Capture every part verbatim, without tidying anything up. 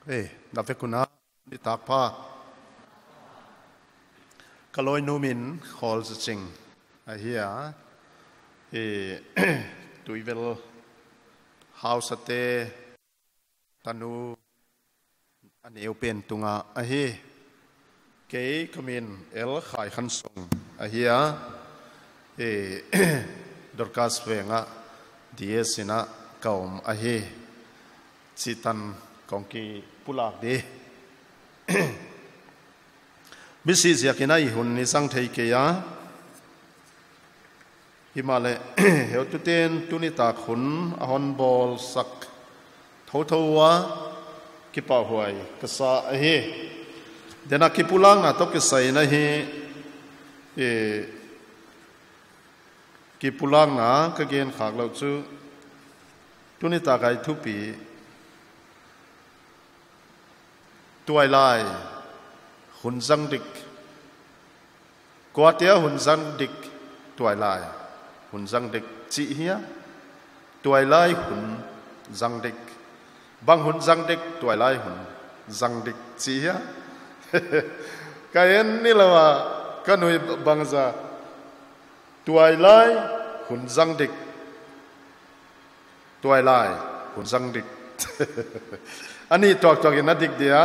Hei, na vek un a, nitak pha. Ka lawi Nu Min Khawl Za Ching ahi a. E, Tuivel Hausa te tanu a neu pen tung a ahi. Kei ka min L. Khai Khan Sung ahi a. E, Dorcas Veng a D S in a ka om ahi. Chih tan kong kipulak di. Misi ziakin a i hun i zang thei kei a. Himahleh, heututen tunitak hun a hon bawlsak thouthou ua kipahhuai ka sa ahi. Dena kipulakna toh kisai in ahi, e, kipulakna ka gen khak louh chu tunitak a i thupi tuailai hun zang dik. Kuate a hun zang dik tuailai hun zang dik chih hia? Tuailai hun zang dik. Bang hun zang dik, tuailai hun zang dik chih hia? Ka en ni lou a, ka nui bangzah. Tuailai hun zang dik. Tuailai hun zang dik. A nih tuaktuak in a dik dia.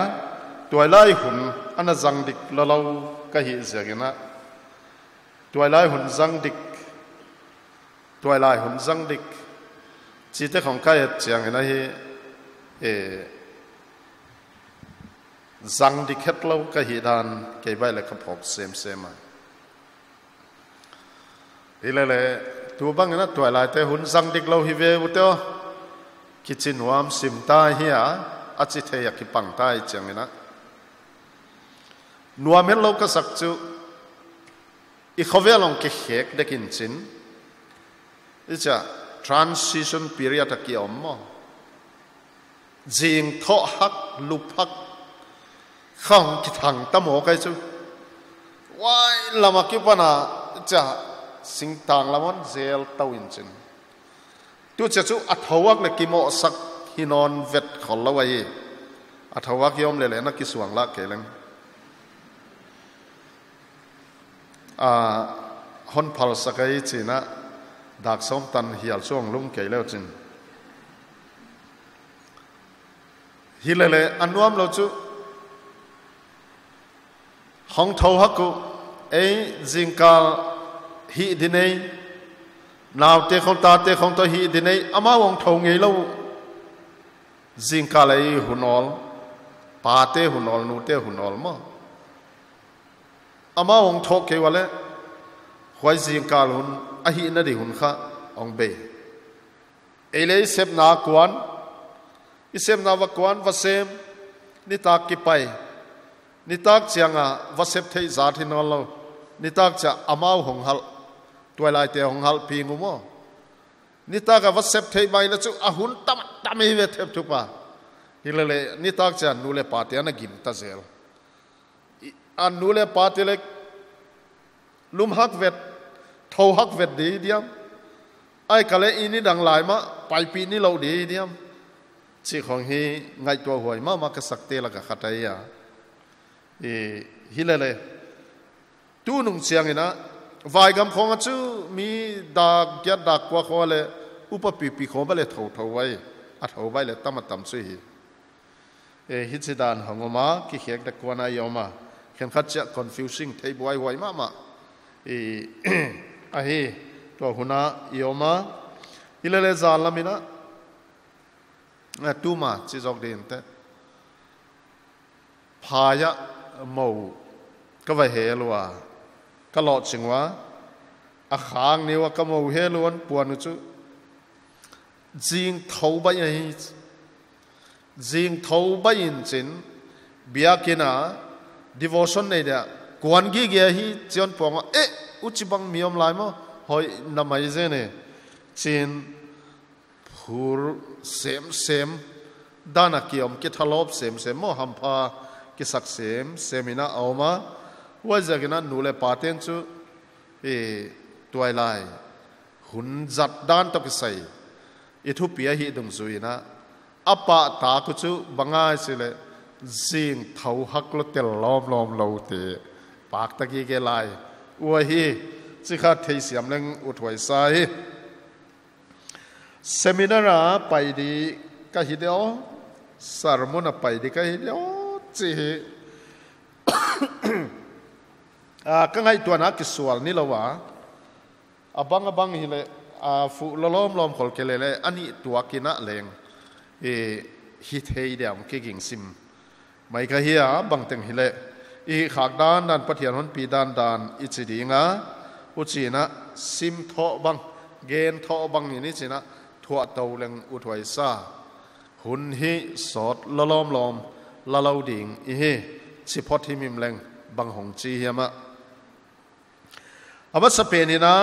Tuailai hun ana zang dik lou lou ka hih ziakin a. Tuailai hun zang dik. Tuailai hun zang dik. Chihte khong ka et chiangin ahi, e, zang dik hetlou ka hih dan kei baih leh ka phawk semsem a. Hilele, tu bangin a tuailaite hun zang dik lou hi ve u teh aw. Kichi nuam sim ta hi a, a chi thei a kipang ta hi chiangin a. Nuam hetlou ka sak chu, i khovel hong kikhek dek in chin. I chia transition period a ki om maw. Zing thoh hak, lup hak, kha hong kithang ta maw kai chu. Huai lam a kipan a, i chia singtang lam hon zel tou in chin. Tu chia chu a thou hak leh kimohsak hi nawn vet khol lou ahi. A thou hak hi om lele na kisuang lah kei leng. A, hon phalsak ahi chin a, dak sawm tan hial chu hong lum kei leu chin. Hilele a nuam lou chu, hong thou hak uh, ei zingkal hih di nei, naute khong tate khong toh hih di nei, amau hong thou ngei lou. Zingkal ei hun awl, pate hun awl, nute hun awl maw. Amau hong thou kei ua leh, huai zingkal hun, a hihna di hun kha hong bei. Ei leh i sepna kuan, i sepna va kuan, va sem, nitak kipai. Nitak chiang a va sep theih zat hi nawn lou. Nitak chia amau hong halh, tuailaite hong halh pi ngu maw. Nitak a va sep theih mai na chu a hun tam, tam hi ve thep thup a. Hilele, nitak chia nu leh pate ana gim ta zel. I, a nu leh pate leh lum hak vet, thou hak vet di diam. Ai ka leh i nidang lai mah, paipih ni lou di diam. Chih khong hi ngaihtuah huai mahmah ka sakte lak a khat ahi a. I, hilele. Tunung chiangin a, vaigam khong a chu mi dak giat dak kua khong leh, upa pipi khong bang leh thou thou vai. A thou vai leh tam a tam chu hi. E, hichi dan hong om a, kikhek dek kuan a i om a. Khenkhat chia confusing thei buaihuai mahmah. E, ahi, tua hun a i om a. Hilele zan lam in a, a tuma chi zawk din te. Phai a mou ka va hel ua. Ka lohching ua. A khang ni ua ka mou hel ua puan uh chu. Zing thou baih ahi. Zing thou baih in chin, biakinn a devotion nei dia, kuan gige hi chi'n puang a, eh, huchibang mi om lai maw, hoih na mai zen e. Chin phur semsem, dan a ki om kithalawp semsem maw, hampha kisak semsem in a om a, huaiziakin a nu leh pate'n chu, eh, tuailai hun zat dan toh kisai, i thupi ahih dungzui in a, a pahtak uh chu bang ahia i chih leh, zing thou hak lou tel lawmlawm lou te pak ta gige lai uh ahi chih kha theisiam leng uthuai sa hi. Seminar a pai di ka hi diam, sermon a pai di ka hi diam chih hi, a, ka ngaihtuahna kisual ni lou a, a bang a bang hileh, a, fuh lou lawmlawm khol kei leh leh a nih tuak in a leng, e, hi thei diam kiging sim mai ka hi a, bangteng hileh i hihkhak dandan, Pathian honpi dandan i chi ding a, huchiin a sim thou bang, gen thou bang in i chin a, thuah tou leng uthuai sa. Hun hi sawt lou lawmlawm la lou ding i hi, chi phot himhim leng bang hong chi hiam a. A masa pen in a,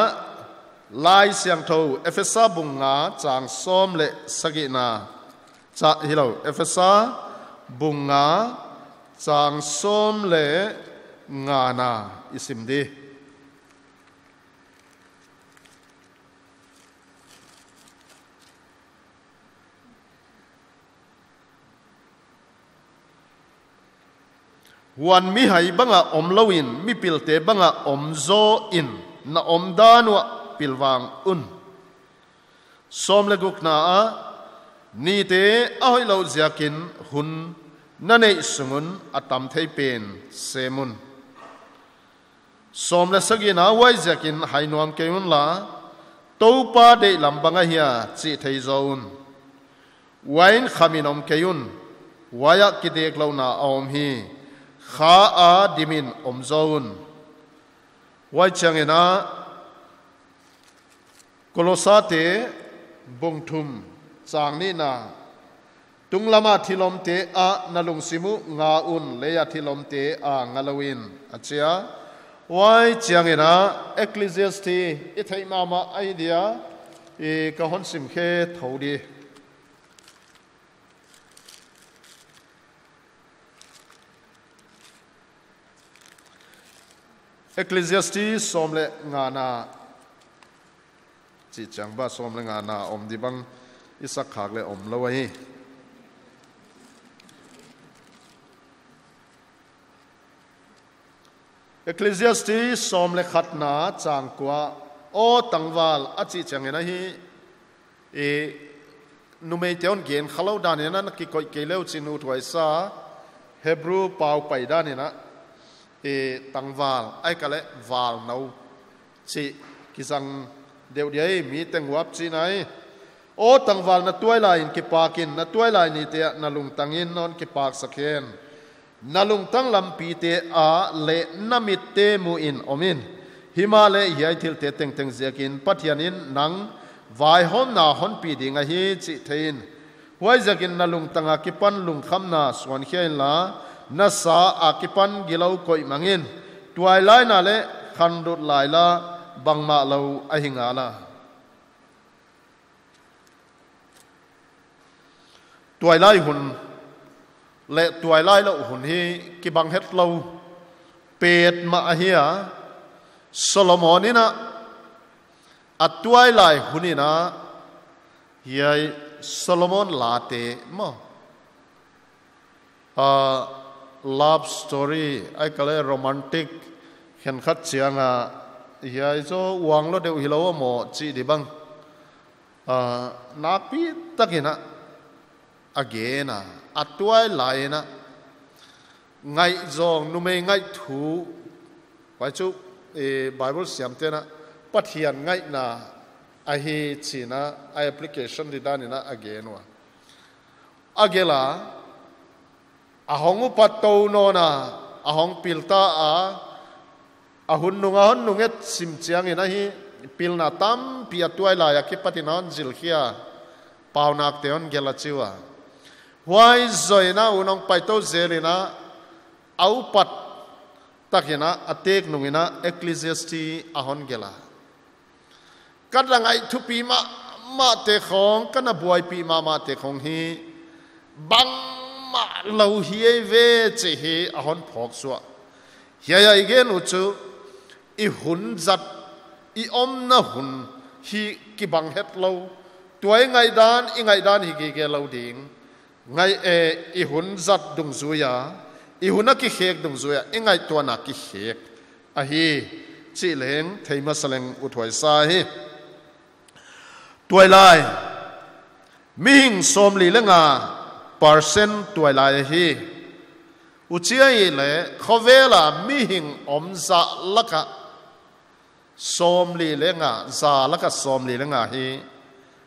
Laisiangthou Efesa bung nga chang sawm leh sagihna, cha, hilou, Efesa bung nga chang sawm leh ngana i sim di. Huan mihai banga om louin, mipilte banga om zaw in, na omdan uah pilvang un. Sawm leh gukna ah, nite a hoih louh ziakin hun na neih sung un a tam thei pen sem un. Sawm leh sagihna, huaiziakin hai nuam kei unla, Toupa deihlam bang ahia chih thei zaw un. Uain khamin om kei un, huai ah kideklouhna a om hi, kha a dimin om zaw un. Huai chiangin a, Kolosate bung thum chang nihna, tunglam a thil omte ah na lungsim uh nga un, lei a thil omte ah nga lou in, a chi a. Huai chiangin a, Ecclesiastes i theih mahmah ahi dia, i ka hon sim khe thou di. Ecclesiastes sawm leh ngana, chih chiang bang sawm leh ngana om di bang, i sak khak leh om lou ahi. Ecclesiastes sawm leh khatna chang kua, aw tangval a chih chiangin ahi, i, numeite hon gen kha lou dan in a na kikoih kei leh uh chin uthuai sa, Hebrew pau pai dan in a, i, tangval, ahihkeileh valnou chih kizang deuh di ahi, mi teng huap chihna ahi. Aw tangval, na tuailai in kipak in, na tuailai nite ah na lungtang in hon kipak sak hen. Na lungtang lampite ah leh na mitte muh in om in. Himahleh hiai thilte tengteng ziakin Pathian in nang vaihawmna honpi ding ahi chih thei in. Huaiziakin na lungtang akipan lungkhamna suankhia inla, na sa akipan gilou koih mang in. Tuailaina leh khanlut lai la, bangmah lou ahi ngal a. Tuailai hun leh tuailai louh hun hi kibang hetlou petmah ahi a, Solomon in a, a tuailai hun in a, hiai Solomon late maw, a, love story, ahihkeileh romantic khenkhat chiang a, hiai zaw uang lou deuh hilou maw chih di bang, a, nakpi takin a, a gen a, a tuailai in a, ngaihzawng, numei ngaih thu, huai chu, e, Bible siamte'n a, Pathian ngaihna ahi chi'n a, a application di dan in a, a gen ua. A gelh a, a hong upat tou nawn a, a hong pil ta a, a hun nung a hon nung et sim chiangin ahi, pilna tampi a tuailai akipatin a hon zilkhia, paunakte hon gelh a chi ua. Huai zoh in a hun hong pai tou zel in a, a upat takin a, a tek nungin a Ecclesiastes a hon gelh a. Ka da ngaih thupi mahmahte khong, ka na buaipih mahmahte khong hi bangmah lou hi ei ve chih hi a hon phawk suah. Hiai a i gen uh chu, i hun zat, i omna hun hi kibang hetlou. Tua i ngaihdan, i ngaihdan hi gige lou ding. ngai e, i hun zat dungzui a, i hun a kikhek dungzui a, i ngaihtuahna kikhek ahi chih leng thei masa leng uthuai sa hi. Tuailai, mihing sawmli leh nga percent tuailai ahi. Huchia i leh khovel a mihing om za laka sawmli leh nga, za laka sawmli leh nga hi,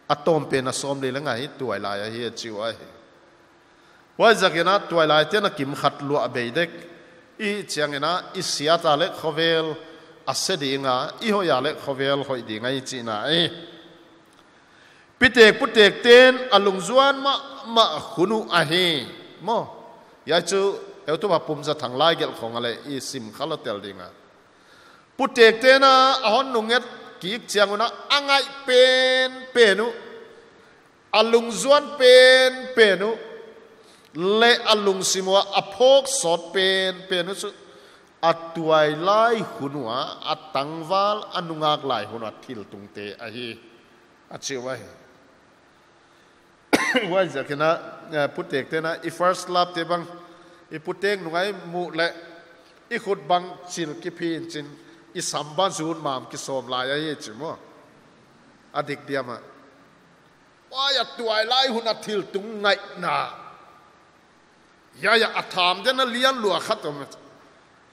a tawm pen a sawmli leh nga hi tuailai ahi a chi uh ahi. Huaiziakin a tuailai te'n a kim khat luah bei dek i chiangin a, i siat a leh khovel a se ding a, i hoih a leh khovel hoih ding ahi chihna ahi. Pitek putek te'n a lungzuan mahmah hun uh ahi maw. Hiai chu heutupa Pumzathang lai gelh khong a leh i sim kha lou tel ding a. Putek te'n a hon nunget kik chiang un a, a ngaih penpen uh, a lungzuan penpen uh, leh a lungsim ua a phawk sawt penpen uh chu a tuailai hun ua, a tangval a nungak lai hun ua thiltungte ahi a chi uh ahi. Huaiziakin a, eh, putek te'n a, i first love te bang, i putek nung a i muh leh, i khut bang chil kiphin chin, i sam bang zun mam kisawm lai ahi chi maw. A dik diam a. Huai a tuailai hun a thiltung ngaihna. Hiai a tham den a lian lua khat om.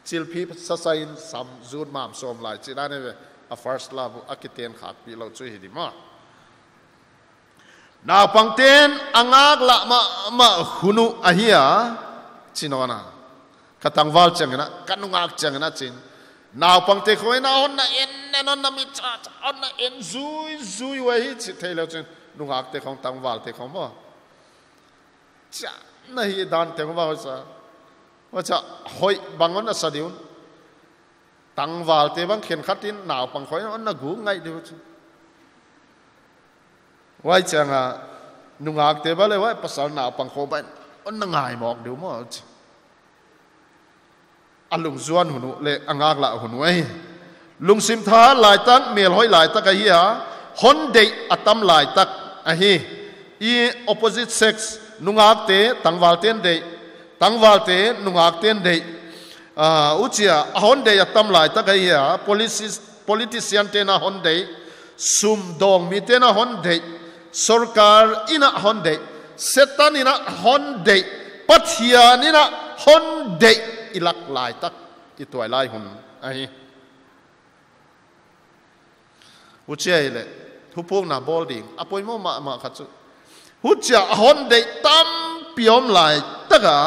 Chilphi sasa in sam zun mam sawm lai chih dan ahi ve. A first love a kiten khakpih lou chu hi di maw. Naupang te'n a ngaklah mahmah hun uh ahi a, chi nawn a. Ka tangval chiangin a, ka nungak chiangin a chin. Naupang te khong in a hon na en, en hon na mi cha, cha, hon na en zui, zui uh ahi chi thei lou chin. Nungak te khong, tangval te khong maw. Chia, na hi dan te khong maw sa. Maw cha, hoih bang hon na sa di un. Tangval te bang khenkhat in naupang khong in hon na gu ngaih di uh chi. Huai chiang a nungak te bang leh huai pasal naupang khong bang in hon na ngai mawk di uh maw chi. A lungzuan hun uh leh a ngaklah hun uh ahi. Lungsim tha laitak, mel hoih laitak ahi a, hon deih a tam laitak ahi. I opposite sex, nungak te tangval te'n deih, tangval te nungak te'n deih. Ah, huchia a hon deih a tam laitak ahi a, policies, politician te'n a hon deih, sum dawng mi te'n a hon deih, sorkar in a hon deih, Setan in a hon deih, Pathian in a hon deih, i lak laitak, i tuailai hun ahi. Huchia i leh, thupukna bawl ding a poimoh mahmah khat chu, huchia a hon deih tampi om laitak a,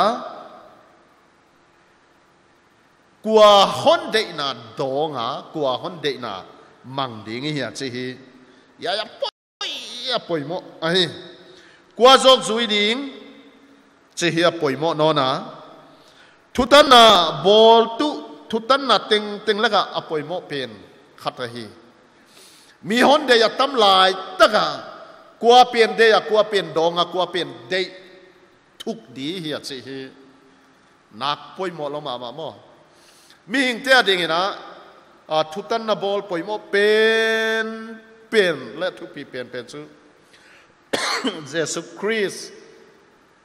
kua hon deihna dawng a, kua hon deihna mang ding i hia chih hi. Hiai a poi, a poimoh ahi. Kua zawk zui ding chih hi a poimoh nawn a. Thutanna bawl tuh, thutanna tengteng laka a poimoh pen khat ahi. Mi hon deih a tam laitak a, kua pen deih a, kua pen dawng a, kua pen deih thuk di hia chih hi. Nak poimoh lou mahmah maw. Mihingte a dingin a, a, thutanna bawl poimoh penpen leh thupi penpen chu Jesu Khrist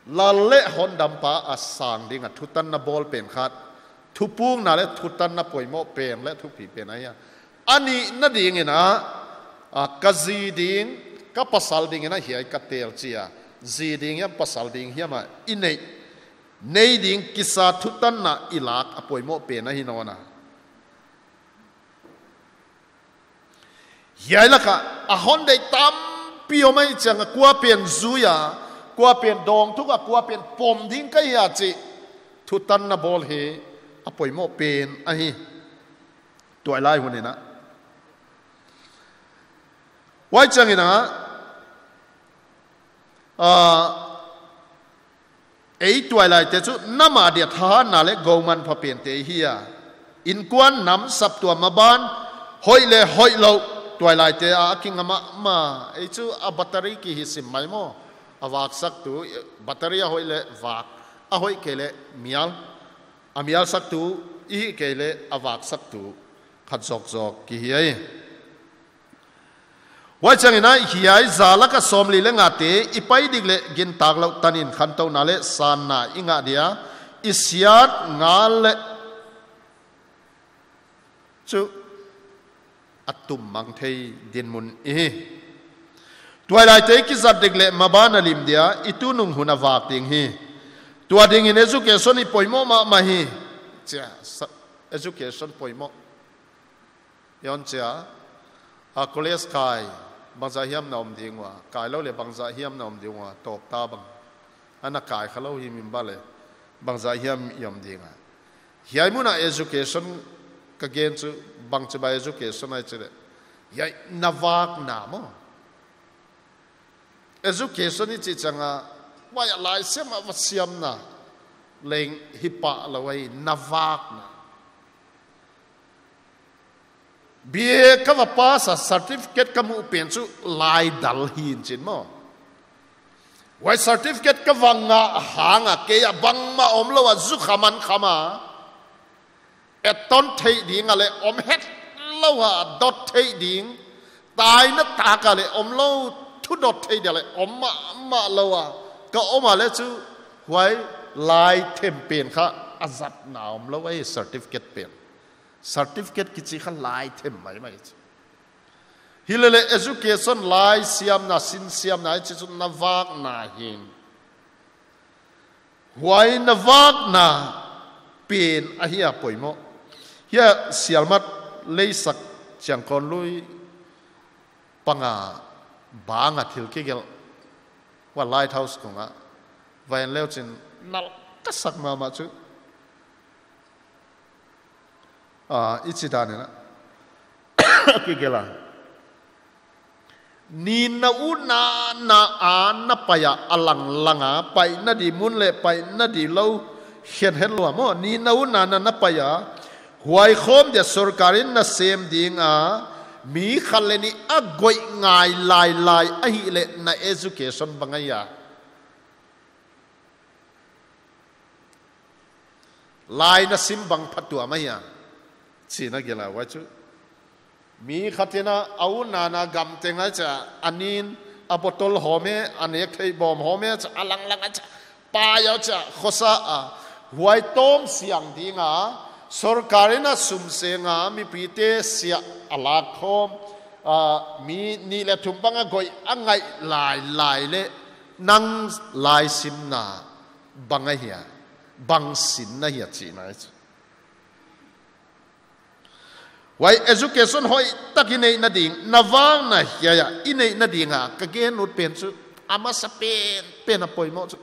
Lal leh Hondampa a sang ding a thutanna bawl pen khat, thupukna leh thutanna poimoh pen leh thupi pen ahi a. A nihna dingin a, a, ka zi ding, ka pasal dingin a hiai ka tel chi a. Zi ding hiam pasal ding hiam a i neih, nei ding kisa thutanna i lak a poimoh pen ahi nawn a. Hiai laka a hon deih tampi om ahih chiang a, kua pen zui a, kua pen dawng thuk a, kua pen pom ding ka hia chih thutanna bawl hi a poimoh pen ahi. Tuailai hun in a. Huai chiangin a, a, ei tuailaite chu nam a dia thahatna leh gou manpha pente hi a. Innkuan, nam, saptuam maban, hoih leh hoihlou, tuailaite a kinga mahmah. Ei chu a battery kihi sim mai maw. A vaksaktu, battery a hoih leh vak, a hoih kei leh mial. A mialsaktu i hih kei leh a vaksaktu khat zawkzawk kihi ahi. Huai chiangin a hiai za laka sawmli leh ngate i pai dik leh gintak louh tanin khantouna leh sanna i ngah dia, i siat ngal leh chu a tum mang thei dinmun i hi. Tuailaite i kizat dik leh maban a lim dia, i tunung hun a vak ding hi. Tua dingin education i poimoh mahmah hi. Chia, sa-, education poimoh. Yon chia, a college kai, bangzah hiam na om ding ua, kai lou leh bangzah hiam na om ding ua, tawp ta bang. Ana kai kha lou hi mimba leh, bangzah hiam i om ding a. Hiai mun a education ka gen chu, bangchibai education ahi chi leh. Hiai na vakna maw. Education i chih chiang a, huai a laisiam a va siamna leng hi pah lou ahi, na vakna. B A ka va pass a certificate ka muh pen chu laidal hi'n chi'n maw. Huai certificate ka va ngah hang a kei a bangmah omlou a zu kha man kha ma. Etton theih ding a leh om hetlou a, dot theih ding. Taina tak a leh omlou, thu dot theih dia leh om mahmah lou a. Ka om a leh chu huai laithem pen kha a zatna omlou ahi certificate pen. Certificate kichi kha laithem maimai chu. Hileleh education laisiamna, sinsiamna i chih chu na vakna hi'n. Huai na vakna pen ahi a poimoh. Hiai Sielmat leisak chiang kon lui panga bang a thil kigelh. Huai Lighthouse kong a. Vain leu chin nal ka sak mahmah chu. Ah, i chih dan in a. Kigelh a. Ni na u na na a na pai a a lang lang a, paina di mun leh paina di lou khen hetlou a maw. Ni na u na na na pai a, huai khawm dia sorkar in na sem ding a, mi khat leh nih a goih ngai lailai ahihleh na education bang ahia. Lai na sim bang phatuam ahia. Chih na gelh a huai chu. Mi khat in a a u na na gam teng a chia, a nin a bottle hawm e, a nek theih bawm hawm e, chia a lang lang a chia, pai a chia, khosa a. Huai tawm siang ding a, sorkar in a sum seng a, mipite siah a lak khawm, a, mi nih leh thum bang a goih a ngaih lailai leh, nang laisimna bang ahia, bang sinna hia chihna ahi chu. Huai education hoihtak i neihna ding, na vakna hiai a i neihna ding a, ka gen ut pen chu, a masa pen, pen a poimoh chu.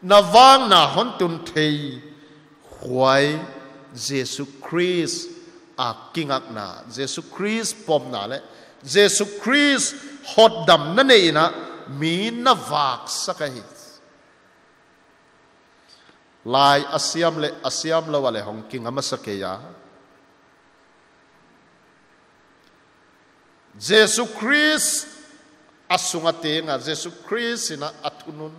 Na vakna hon tun thei, huai Jesu Khrist a kingakna, Jesu Khrist pomna leh, Jesu Khrist hotdamna nei in a, mi na vaksak ahi. Lai a siam leh a siam lou a leh hong kingak masa kei a. Jesu Khrist a sung a teng a, Jesu Khrist in a a thunun.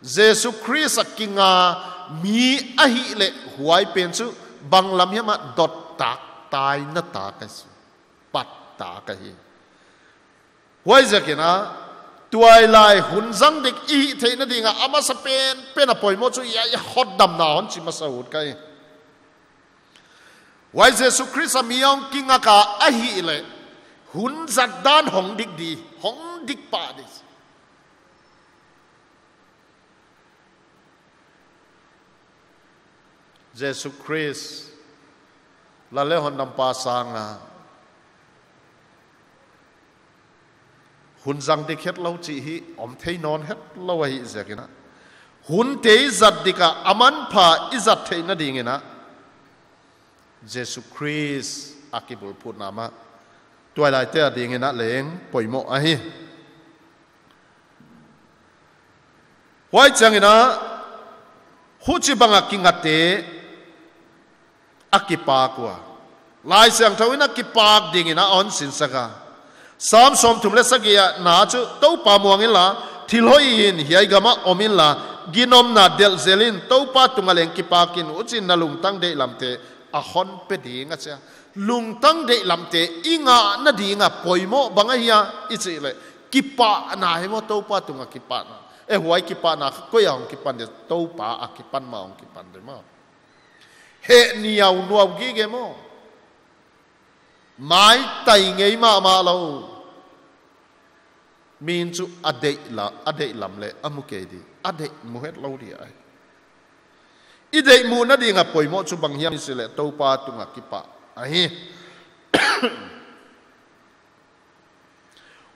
Jesu Khrist a kingak mi ahihleh huai pen chu bang lam hiam a dot tak, taina tak ahi. Pat tak ahi. Huaiziakin a, tuailai hun zang dik i hih theihna ding a, a masa pen, pen a poimoh chu hiai hotdamna hon chi masa ut ka hi. Huai Jesu Khrist a mi hong kingak a ahihleh, hun zat dan hong dik di, hong dik pah di. Jesu Khrist, Lal leh Hondampa sang a, hun zang dik hetlou chih hi om thei nawn hetlou ahihziakin a, hunte i zat dik a, a manpha i zat theihna dingin a, Jesu Khrist a kibulphuhna mah, tuailaite a dingin a leng poimoh ahi. Huai chiangin a, huchibang a kingakte a kipak ua, Laisiangthou in a kipak dingin a hon sinsak a. Sam sawmthum leh sagih a na chu, Toupa muang inla, thil hoih in hiai gam ah om inla, ginomna delh zel in, Toupa tung a leng kipak in, huchiin na lungtang deihlamte a hon pe ding a chi a. Lungtang deihlamte i ngahna ding a poimoh bang ahia i chih leh, kipahna hi maw, Toupa tunga kipahna. E, huai kipahna koi a hong kipan dia? Toupa a kipan ma hong kipan dia maw. Heh niaunuau gige maw. Maitai ngei mahmah lou. Min chu a deih la, a deihlam leh a mu kei di. A deih mu het lou di ahi. I deih muhna ding a poimoh chu bang hiam i chih leh, Toupa tunga kipah ahi.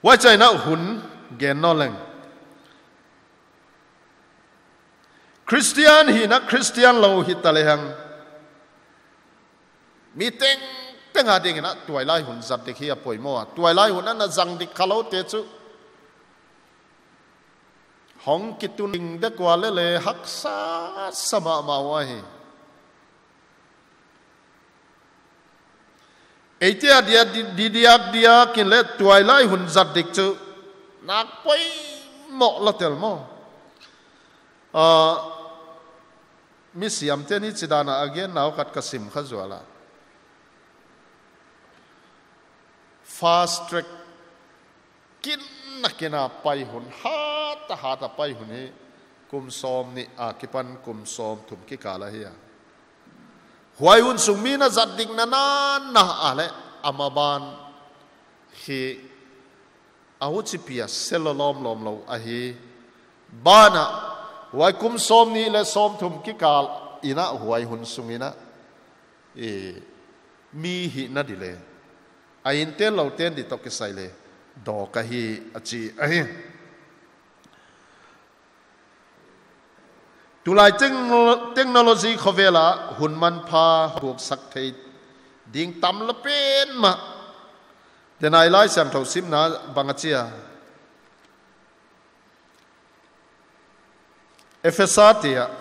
Huai chiangin hun gen nawn leng, Christian hihna, Christian lou hita lehang, mi tengteng a dingin a tuailai hun zat dik hi a poimoh a. Tuailai hun a na zang dik kha loute chu hong kitun ding dek ua leh leh haksa sa mahmah uh ahi. Eite a dia di, di diakdiak in leh tuailai hun zat dik chu nak poimoh la tel maw. Ah, mi siamte'n hichidan a gen nau khat ka sim kha zual a. Fast track, kin a kin a pai hun, hat a hat a pai hun hi kum sawmnih a kipan kum sawmthum kikal ahi a. Huai hun sung mi'n a zat dik na na na a leh, a maban hi a huchi pi a se lawmlawm lou ahi. Ban ah, huai kum sawmnih leh sawmthum kikal in a, huai hun sung in a, e, mi hihna di leh, a intel loute'n di toh kisai leh dawk ahi, a chi ahi. Tulai techno-, technology khovel a hun manpha guksak thei ding tam lou pen mah. Denai Laisiangthou simna bang a chi a? Ephesa te ah,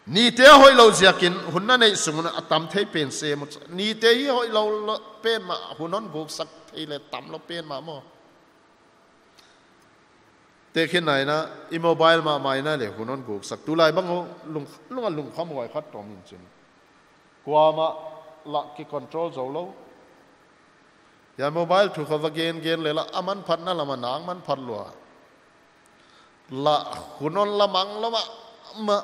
nite a hoihlou ziakin hun na neih sung un a tam thei pen sem uh. Nite hi hoihlou pen mah, hun hon guksak thei leh tam lou pen mah maw. Tekhin nai na, i mobile mahmah in a leh hun hon guksak. Tulai bang uh lung, lung a lungkham huai khat tawm in chin. Kuamah lah kicontrol zou lou. Hiai mobile thu kha va gen gen leh lah a manphatna lam a nak manphat lua. Lah hun hon la mang lou mahmah.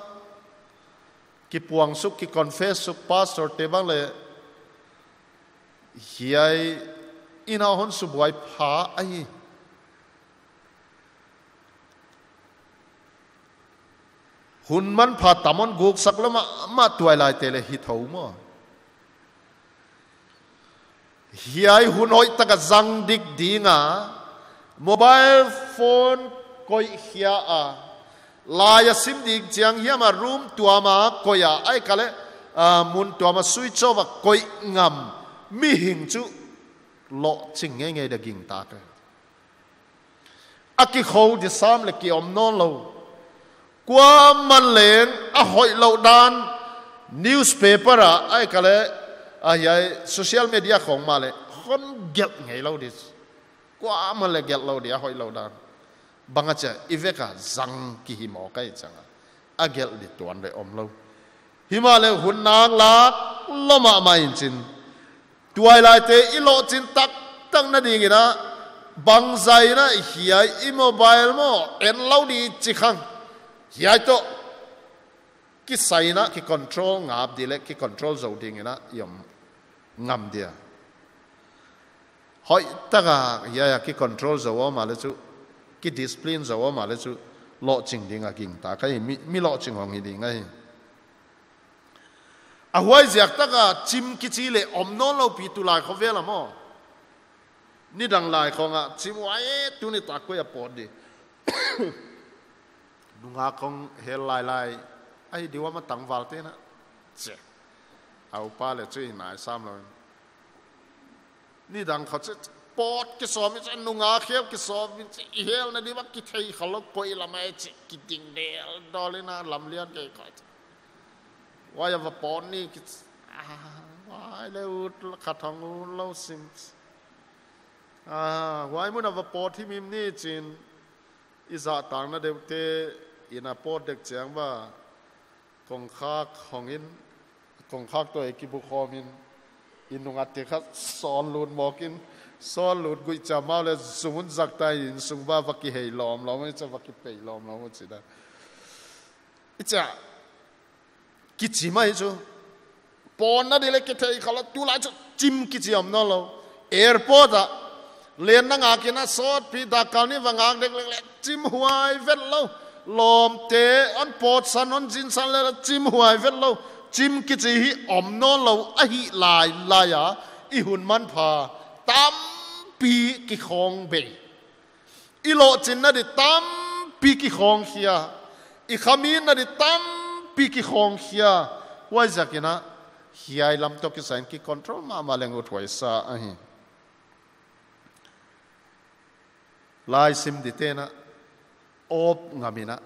Kipuang suk, kiconfess suk, pastor te bang leh. Hiai in a hon subuai pha ahi. Hun manpha tam hon guksak lou mahmah tuailaite leh hi thou maw. Hiai hun hoihtak a zang dik ding a, mobile phone koih khia a, lai a sim ding chiang hiam a room tuam a koih a, ahihkeileh, ah, mun tuam a switch off a koih ngam mihing chu lohching ngeingei dia gingta ka. A kikhou di sam leh ki om nawn lou. Kuaman leng a hoihlou dan newspaper a, ahihkeileh, ah, hiai social media khong mah leh hon gelh ngei lou di. Kuaman leng gelh lou di a hoihlou dan. Bang a chi a, i vek a zang ki hi maw ka hi chang a. A gelh di tuan leh om lou. Himahleh hun nak lak lou mahmah in chin. Tuailaite i lohching taktak na ding in a, bangzah in a hiai i mobile maw en lou di chi khang. Hiai toh kisai in a kicontrol ngap di leh kicontrol zou ding in a i om ngam dia. Hoihtak a hiai a kicontrol zou om a leh chu, kidiscipline zou om a leh chu, lohching ding a gingta ka hi, mi, mi lohching hong hi ding ahi. A huaiziak tak a chim kichi leh om nawn lou pi tulai khovel a maw. Nidang lai khong a chim uai e, tuni tak koi a pawt di. Nungak khong hel lailai. Ahi di ua ma tangval te na. Che. A upa leh chu i nai sam lou. Nidang khong chu pawt kisawm i chu, nungak kheu kisawm i chu, i helna di bang kithei kha lou, koi lam a i chu, kiding del dol in a lamlian kei khong chu. Huai a va pawt ni ki, ah, huai leh ut khat hong ut lou sim. Ah, huai mun a va pawt himhim ni chin, i zahtakna deuhte in a pawt dek chiang va. Kongkhak hong in, kongkhak toh ei kibukhawm in, i nung a te kha sawn lut mawk in, sawn lut guih chia mau leh zung un zak ta in, sung ba va kihei lawmlawm, i chia va kipei lawmlawm, i chia. I chia, kichi mai chu. Pawnna di leh kithei kha lou, tulai chu chim kichi om nawn lou. Airport ah, lenna ngak in a sawtpi dak kal ni va ngak dek lek leh, chim huai vet lou. Lawmte, hon pawtsan, hon zinsan leh leh chim huai vet lou. Chim kichi hi om nawn lou, ahih lailai a, i hun manpha tampi kikhawng bei. I lohchinna di tampi kikhawng khia. I khamitna di tampi kikhawng khia. Huaiziak in a, hiai lam toh kisai in kicontrol mahmah leng uthuai sa ahi. Laisim dite'n a, awp ngam in a.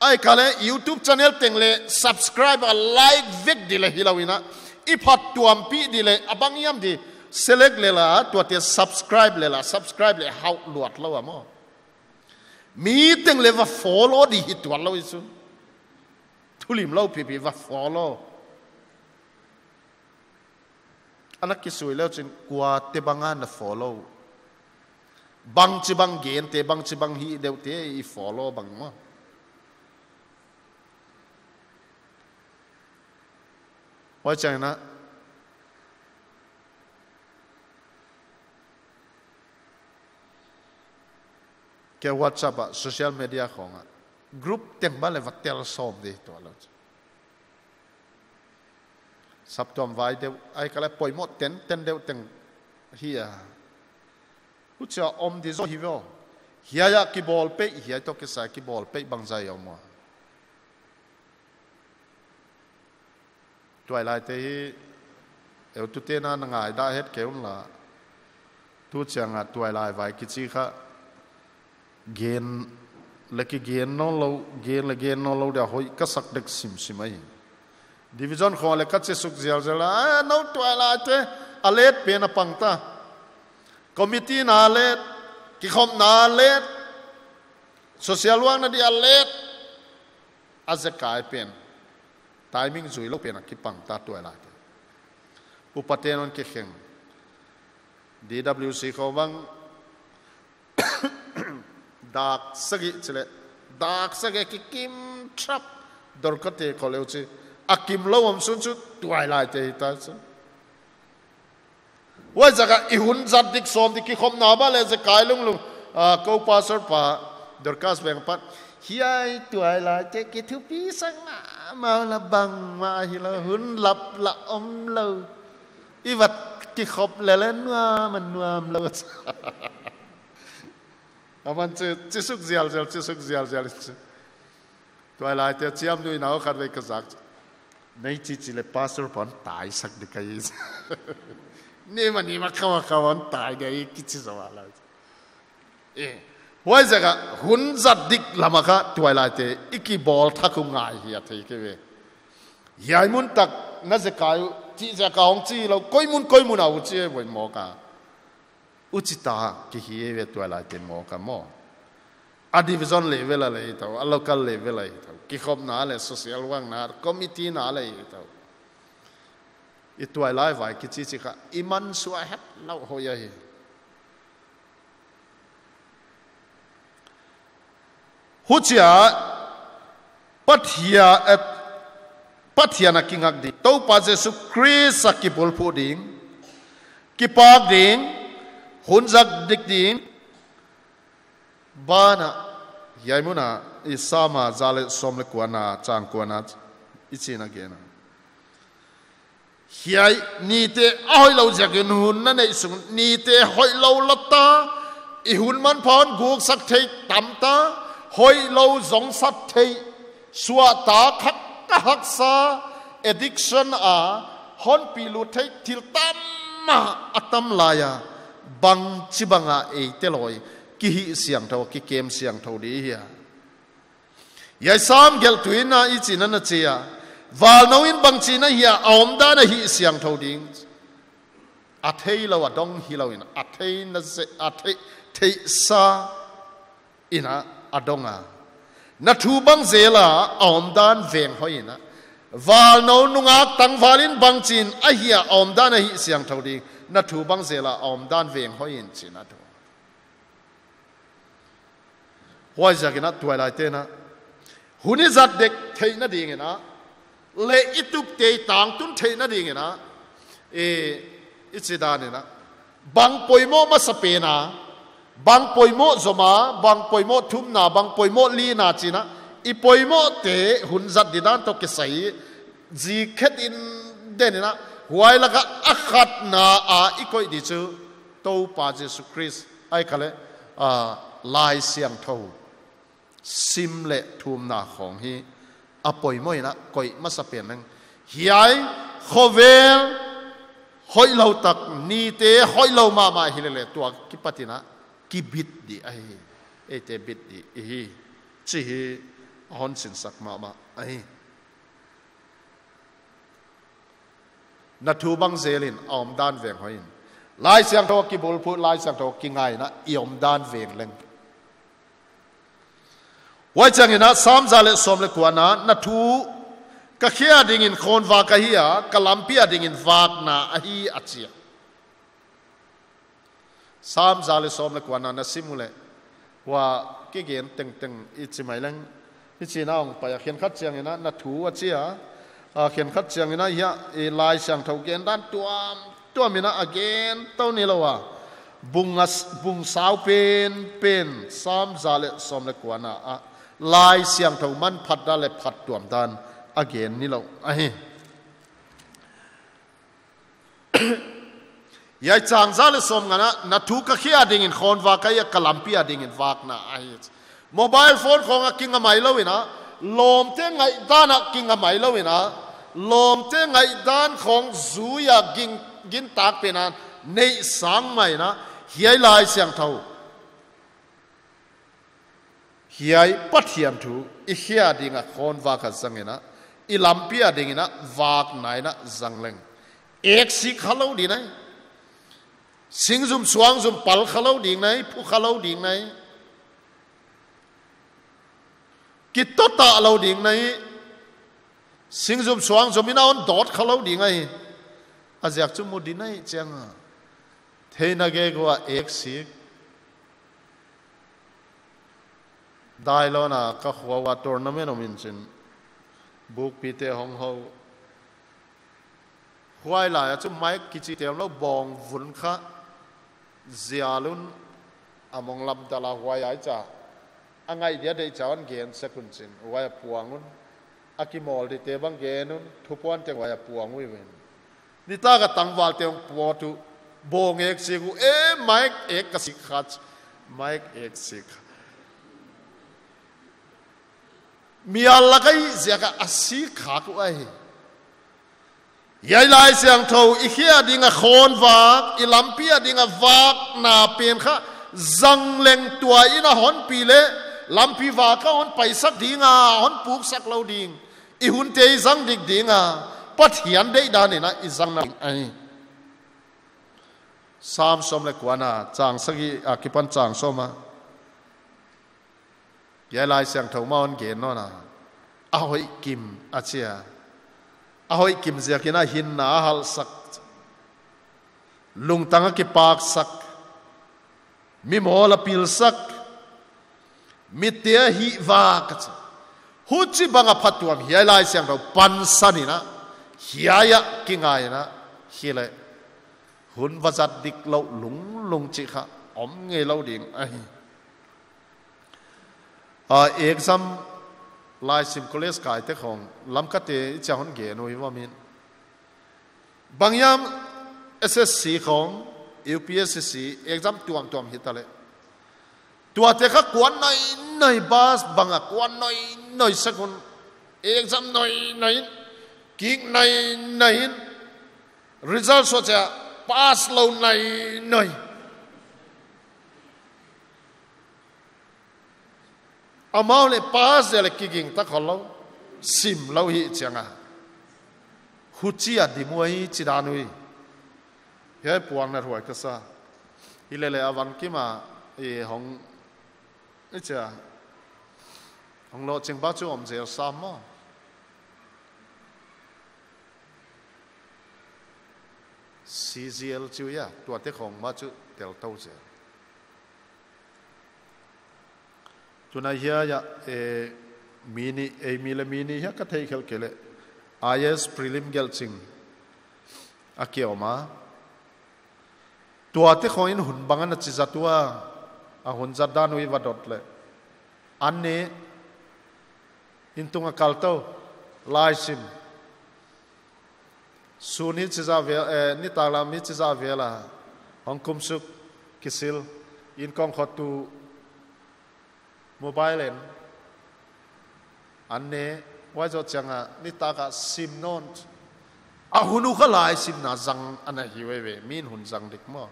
Ahihkeileh YouTube channel teng leh subscribe a, like vek di leh hilou in a. I phattuampih di leh a bang hiam di select leh la, tuate subscribe leh la, subscribe leh hauh luat lou a maw. Mi teng leh va follow di hi tuan lou i chu. Thulimlou pipi va follow. Ana kisui leu chin kuate bang a na follow. Bangchibang gente, bangchibang hih deuhte i follow bang maw. Huai chiang in a, ke WhatsApp ah, social media khong ah, group teng bang leh va tel sawm di tuan lou. Saptuam vai deuh, ahihkeileh poimoh tenten deuh teng hi a. Huchia om di zaw hi ve aw. Hiai a kibawl peih, hiai toh kisai kibawl peih bangzah om ua. Tuailaite hi, eu tute'n a na ngaihdah het kei un la. Tu chiang a tuailai vai kichi kha. Gen leh kigen nawn lou, gen leh gen nawn lou dia hoih ka sak dek simsim ahi. Division khong leh ka chi suk zialzial a, "Ah, nou tuailaite, a let pen a pang ta. Committee na let, kikhopna let, social work na di a let, a zekai pen. Timing zui lou pen a kipang ta tuailaite." Upate'n hon kikheng. D W C khong bang, dak sagih chi leh, dak sagih kikim thap, Dorkate khong leh uh chi. A kim lou om sun chu tuailaite hi ta chu. Huaiziak a i hun zat dik sawm di kikhopna bang leh zekai lunglung. Ah, kou pastor pa, Dorcas Veng Pat. Hiai tuailaite kithupisak mahmah la bangmah hilou, hun lap la om lou. I va kikhop leh leh nuam a nuam lou. Aman chi, chi suk zialzial, chi suk zialzial. Tuailaite chiamnuihna uh khatvei ka zak. Nei chi chi leh pastor pa'n taisak di ka hi. Ni ma ni ma khawa khawa tai di hi kichi zaw a la. Eh, huaiziak a hun zat dik lam a kha tuailaite i kibawl thak uh ngai hi a thei kei ve. Hiai mun tak na zekai uh, chih ziak a hong chi lou, koi mun koi mun a uh chi e voi mawk a. Uchita kihi e ve tuailaite mawk a maw. A division level a leh hi tou, a local level a hi tou. Kikhopna leh social work na, committee na leh hi tou. I tuailai vai kichi chi kha, i mansuah hetlou hoih ahi. Huchia, Pathia-, eh, Pathian a kingak ding. Toupa Jesu Khrist a kibulphuh ding. Kipak ding. Hun zat dik ding. Banah, hiai mun a, i Sam a za leh sawm leh kuana, chang kuana, i chin a gen a. Hiai, nite a hoihlou ziakin hun na neih sung, nite hoihlou la ta, i hun manpha hon guksak thei tam ta, hoihlou zong sak thei, suahtak hak, haksa, addiction a, hon pilut thei thil tam a, a tam lai a, bangchibang a eite loi, kihihsiangthou, kikem siangthou di hia. Hiai Sam gelhtu in a i chin a na chi a. Valnou in bangchi na hia, a omdan a hihsiangthou ding. A theilou a dong hilou in, a theihna ze-, a theih, theihsa in a, a dong a. Na thu bang zel a a omdan veng hoih in a. Valnou nungak tangvalin bangchin ahia a omdan ahih siangthou ding. Na thu bang zel a a omdan veng hoih in chihna thu. Huaiziakin a tuailaite'n a hun i zat dek theihna dingin a, leh i tupte i tangtun theihna dingin a, i, i chidan in a, bang poimoh masapen a, bang poimoh zom a, bang poimoh thumna, bang poimoh lina chihna, i poimohte hun zat didan toh kisai, zi khetin den in a, huai laka a khatna a i koih di chu Toupa Jesu Khrist, ahihkeileh, a, Laisiangthou sim leh thumna khawng hi a poimoh in a koih masapen leng. Hiai khovel hoihlou tak, nite hoihlou mahmah hi lele tua kipat in a kibit di ahi. Eite bit di i hi chih hi a hon sinsak mahmah ahi. Na thu bang zelin a omdan veng hoih in. Laisiangthou kibulphuh, Laisiangthou kingai in a i omdan veng leng. Huaichiangin a Sam za leh sawm leh kuana, na thu ka khia dingin khawnvak ahi a, ka lampi a dingin vakna ahi a chi a. Sam za leh sawm leh kuana na sim uleh, huai kigen tengteng i chi mai leng. Hichi'n a hong pai a, khenkhat chiangin a na thu a chi a, a khenkhat chiangin a hiai i Laisiangthou gendan tuamtuam in a a gen tou ni lou a. Bung a s-, bung sau penpen, Sam za leh sawm leh kuana a Laisiangthou manphat dan leh phattuam dan a gen ni lou ahi. Hiai chang za leh sawmnga ah, na thu ka khia dingin khawnvak ahi a, ka lampi a dingin vakna ahi. Mobile phone khawng a kinga mai lou in a, lawmte ngaihdan a kinga mai lou in a, lawmte ngaihdan khawng zui a ging, gintak pen a neih sang mai in a, hiai Laisiangthou, hiai Pathian thu i khia ding a khawnvak a zang in a, i lampi a dingin a vakna in a zang leng, eksik kha lou ding ahi. Singzum suangzum pal kha lou ding ahi, phu kha lou ding ahi. Kitoh ta lou ding ahi. Singzum suangzum in a hon dawt kha lou ding ahi. A ziak chu mu ding ahi chiang a, theihna gige ua eksik. Dailon a ka khua ua tournament om in chin, bukpite hong hou. Huai lai a chu mic kichi te omlou, bawng vun kha zial un, a mong lam dal a huai ai cha. A ngaih dia deih cha hon gen sek un chin, huai a puang un. A kimawl dite bang gen un, thupuan teng huai a puang uhi ven. Nitak a tangvalte hong pawt uh, bawng eksik uh, e, mic ek ka sik kha, mic eksik. Mial lak ahih ziak a a sik khak uh ahi. Hiai Laisiangthou i khia ding a khawnvak, i lampi a ding a vakna pen kha zang leng tua in a hon pi leh, lampi vak a hon paisak ding a, hon puksak lou ding. I hunte i zang dik ding a, Pathian deihdan in a i zang na ding ahi. Sam sawm leh kuana, chang sagih a kipan chang sawm a. Hiai Laisiangthou mah hon gen nawn a, a hoih kim a chi a. A hoih kim ziakin a hinna a halhsak, lungtang a kipaksak, mi mawl a pilsak, mitte a hihvak a chi. Huchibang a phattuam hiai Laisiangthou pansan in a, hiai a kingai in a, hileh hun va zat dik lou lunglung chih kha om ngei lou ding ahi. A, exam, laisim college kaite khawng, Lamkate i chia hon gen uhi ua min. Bang hiam S S C khawng, U P S C exam tuamtuam hita leh, tuate kha kuan nainai, bus bang a kuan nainai sak un, exam nainai in, kik nainai in, result suah chiah pass lou nainai. Amau leh pass dia leh kiging ta khol lou, sim lou hi chiang a. Huchia dim uhi chi dan uhi. Hiai puang na ruai ka sa. Hilele a van kim a, i hong, i chia. Hong lohching bang chu om zel sam maw. C G L chu ia, tuate khong bang chu tel tou zel. Tuna hiai ia, eh, mi nih, eh, mi leh mi nih hiai ka theih khelh kei leh. I A S prelim gelhching a ki om a. Tuate khong in hun bang ana chi zat ua, a hun zat dan uh i va dot leh. An nih, in tung a kal tou, lai sim. Sun hichi zah vel, eh, nitaklam hichi zah vel a, hong kumsuk kisil, in kong khot tu mobile en. An nih, huai zoh chiang a, nitak a sim nawn. A hun uh kha lai simna zang ana hi veve, min hun zang dik maw.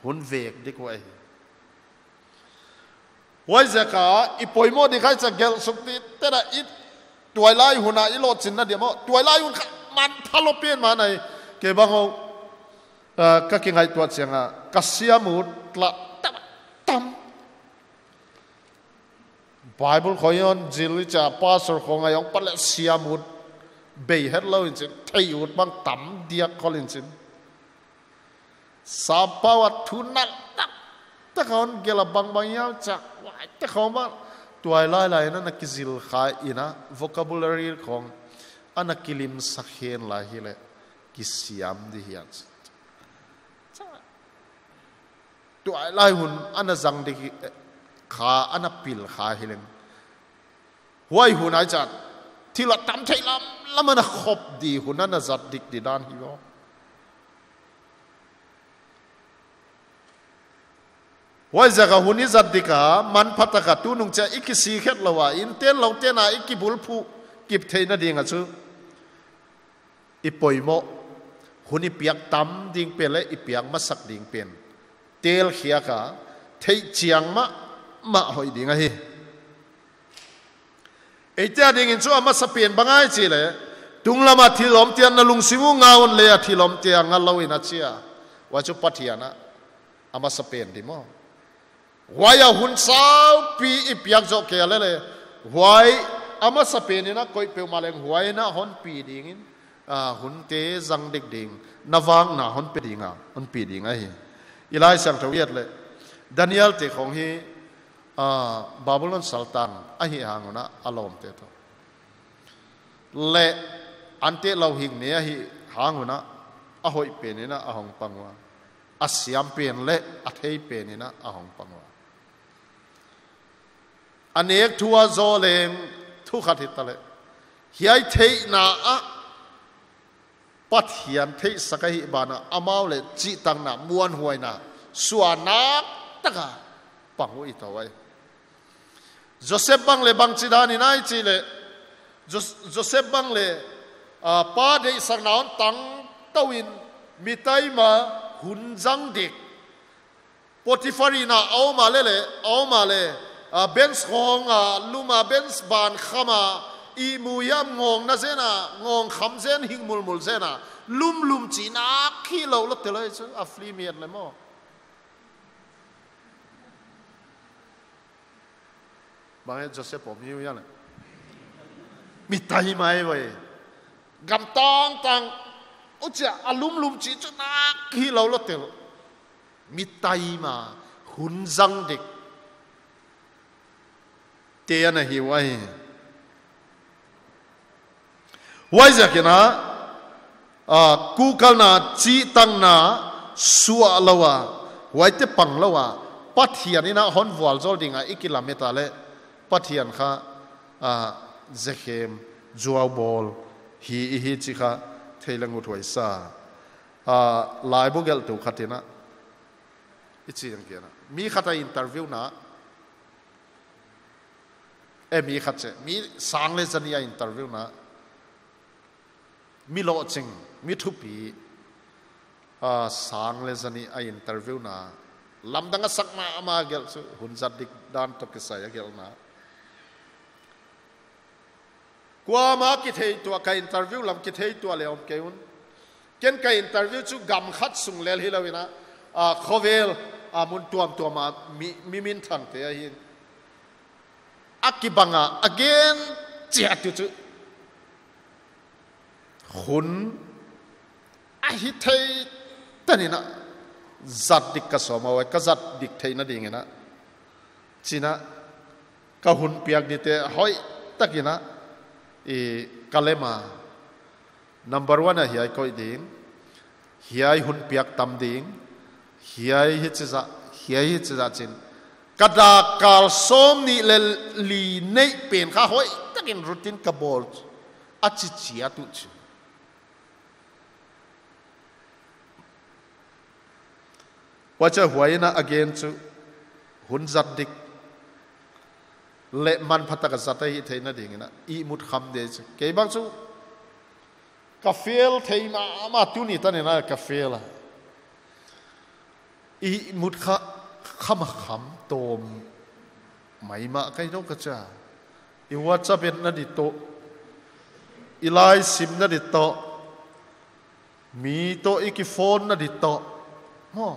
Hun vek dik uh ahi. Huaiziak a, i poimoh dik ahi chia gelh suk di, tena i tuailai hun a i lohchinna dia maw. Tuailai hun kha mantha lou pen mah ahi, kei bang hou, ah, ka kingaihtuah chiang a, ka siam ut lah tam, tam. Bible khong hon zil i chia, pastor khong a hong pan leh siam ut bei het lou in chin, theih ut bang tam diak khol in chin. Sappau a thu nalh taktak a hon gelh a bangbang hiam chia, huaite khong bang tuailai lai in ana kizil kha in a, vocabulary khong ana kilimsak hen lai hileh kisiam di hi a. Tuailai hun ana zang dik kha, ana pil kha hileng. Huai hun ahi chia, thil a tam theih lamlam ana khop di hun ana zat dik di dan hi maw. Huaiziak a hun i zat dik a, manpha tak a tunung chia i kisik het lou a, innten louten a i kibulphuh kip theihna ding a chu. I poimoh, hun i piak tam ding pen leh i piak masak ding pen tel khiak a, theih chiang mahmah hoih ding ahi. Eite a ding in chu a masapen bang ahi chih leh, tunglam a thil om tiang na lungsim uh nga un, lei a thil om tiang nga lou in a chi a. Huai chu Pathian a, a masapen di maw. Huai a hun saupi i piak zoh kei a leh leh, huai a masapen in a koih peuhmah leng huai in a hon pi ding in, ah, hunte zang dik ding, na vak na hon pe ding a, hon pi ding ahi. I Laisiangthou i et leh, Daniel te khong hi, ah, Babylon saltang ahihhang un a lawmte toh. Leh, ante lou hing ne ahihhang un a, a hoih pen in a hong pang ua. A siam pen leh, a thei pen in a hong pang ua. A nek thu a zoh leng thu khat hi ta leh. Hiai theihna ah Pathian theihsak ahih banah amau leh chihtakna, muanhuaina, suahnak tak a pang uh i tou ai. Joseph bang leh bangchidan in ahi chih leh, Jos-, Joseph bang leh, ah, pa deihsakna hon tang tou in, mi taima, hun zang dik. Potiphar inn a om a leh leh, om a leh, ah, bench khong a lum a, bench ban kham a, ihmu hiam ngawng na zen a, ngawng kham zen, hing mulmul zen a, lumlum chih nak hilou lou tel ahi chu, a film i et leh maw. Bang e Joseph om hi uh ia leh. Mi taima e vai. Gam tangtang. Huchia a lumlum chih chu nak hilou lou tel. Mi taima, hun zang dik. Te ana hi uh ahi. Huaiziak in a, ah, kuhkalna, chihtakna, suah lou a, huaite pang lou a, Pathian in a hon vualzawl ding a i kilamet a leh, Pathian kha, ah, zekhem, zuaubawl, hi i hi chih kha, thei leng uthuai sa. Ah, laibu gelhtu khat in a, i chi ang kian a. Mi khat a interview na, e mi khat chih, mi sang leh zani a interview na. Mi lohching, mi thupi, ah, sang leh zani a interview na. Lamdang a sak mahmah gelh chu, hun zat dik dan toh kisai a gelhna. Kuamah kithei tuah, ka interview lam kithei tuah leh om kei un. Ken ka interview chu gam khat sung lel hilou in a, ah, khovel, ah, mun tuamtuam a mi, mi minthangte ahi. a kibang a, a gen chiat uh chu, hun a hithei tanin a zat dik ka sawm a, huai ka zat dik theihna dingin a, chi'n a, ka hun piak dite hoihtakin a, i, ka lem a. Number one a hiai koih ding, hiai hun piak tam ding, hiai hichizah, hiai hichizah chi'n. Ka dakkal sawmnih leh li neih pen kha hoihtakin routine ka bawl a, chi chiat uh chu. Huai chu huai in a gen chu, hun zat dik leh manpha taka zat a hih theihna dingin a, ihmut kham dia chu. Kei bang chu ka fail thei mahmah, tuni tanin a ka fail a. Ihmut kha, kham a kham tawm maimah ka hi deuh ka chi a. I WhatsApp etna di toh, i lai simna di toh, mi toh i kiphone na di toh, maw,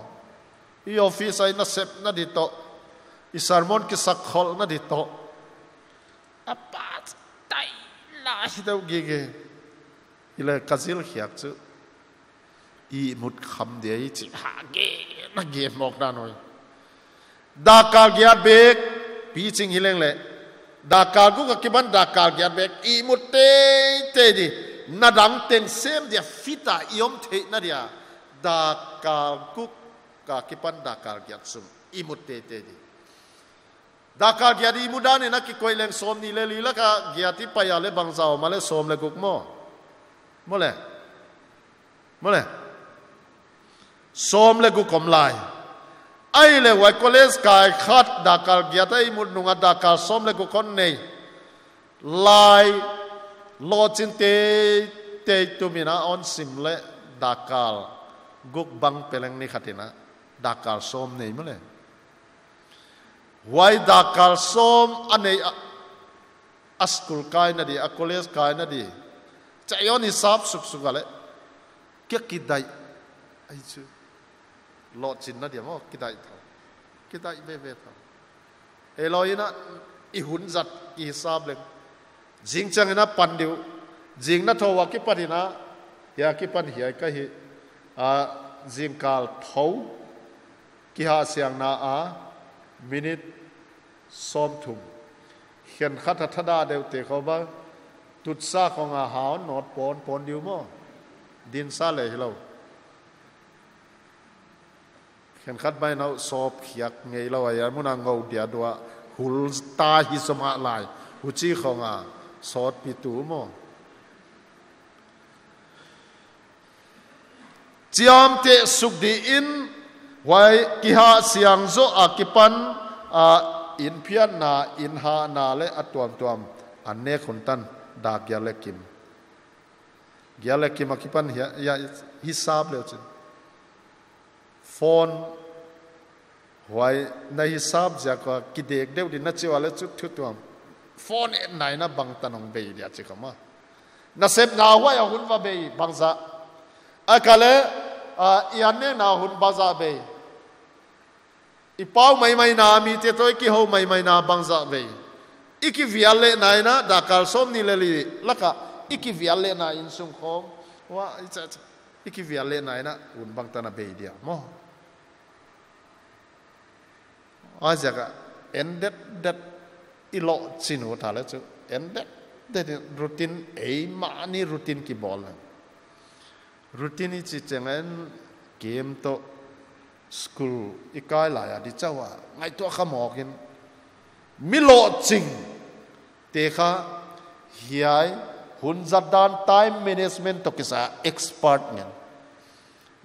i office a i nasepna di toh, i sermon kisakkholhna di toh, a pa tai lai deuh gige. Hileh ka zil khiak chu, ihmut kham dia i chih a gen, a gen mawk dan uh. Dakkal giat bek, piching hi leng leh, dakkal guk akipan dakkal giat bek ihmut teitei di. Na dang teng sem dia fit a i om theihna dia, dakkal guk akipan dakkal giat sung ihmut teitei di. Dakkal giat ihmut danin a kikoih leng sawmnih leh li laka giat i pai a leh bangzah om a leh, sawm leh guk maw. Maw leh. Maw leh. Sawm leh guk om lai. Ahihleh huai college kai khat dakkal giat a ihmut nung a dakkal sawm leh guk hon nei lai, lohchin teitei tumin a hon sim leh dakkal guk bang pe leng ni khatin a dakkal sawm nei maw leh. Huai dakkal sawm a nei a, a school kaina di, a college kaina di, chai hon hisap suksuk a leh, kia kidaih ahi chu. Lohchinna dia maw, kidaih thou. Kidaih veve thou. Hilou in a, i hun zat i hisap leng. Zing chiangin a pan di uh. Zing na thou a kipanin a, hiai akipan hiai ka hi, a, zingkal thou, kihahsiangna a, minute sawmthum. Khenkhat a thadah deuhte khawng bang, tutsa khong a hau not pon pon di uh maw. Dinsa leh hilou. Khenkhat mai nau sawp khiak ngeilou a, hiai mun a ngou dia dua hul ta hi zomah lai. Huchi khong a sawtpi tu maw. Chiamteh suk di in, huai kihahsiang zoh akipan, a, inphiatna, inhahna leh a tuamtuam, a nek hun tan, dak giat leh kim. Giat leh kim akipan hiai, hiai hisap leh chin. Phone, huai na hisap ziak a kidek deuh di na chi ua leh chu thutuam. Phone etna in a bangtan hong bei dia chi khawm a. Nasepna huai a hun va bei bangzah. A ka leh, a, i an nekna hun bangzah bei. I pau maimaina, mite toh i kihou maimaina bangzah bei. I kivial lehna in a, dakkal sawmnih leh li laka, i kivial lehna insung khawng. Huai, i cha, cha. I kivial lehna in a, hun bangtan a bei dia maw. A ziak a, en detdet i lohchin uh ta leh chu, en detdet in routine, eimahni routine kibawl leng. Routine i chih chiangin game toh school i kai lai a di chauh a, ngaihtuah kha mawk in. Mi lohching te kha hiai hun zat dan time management toh kisai expert ngen.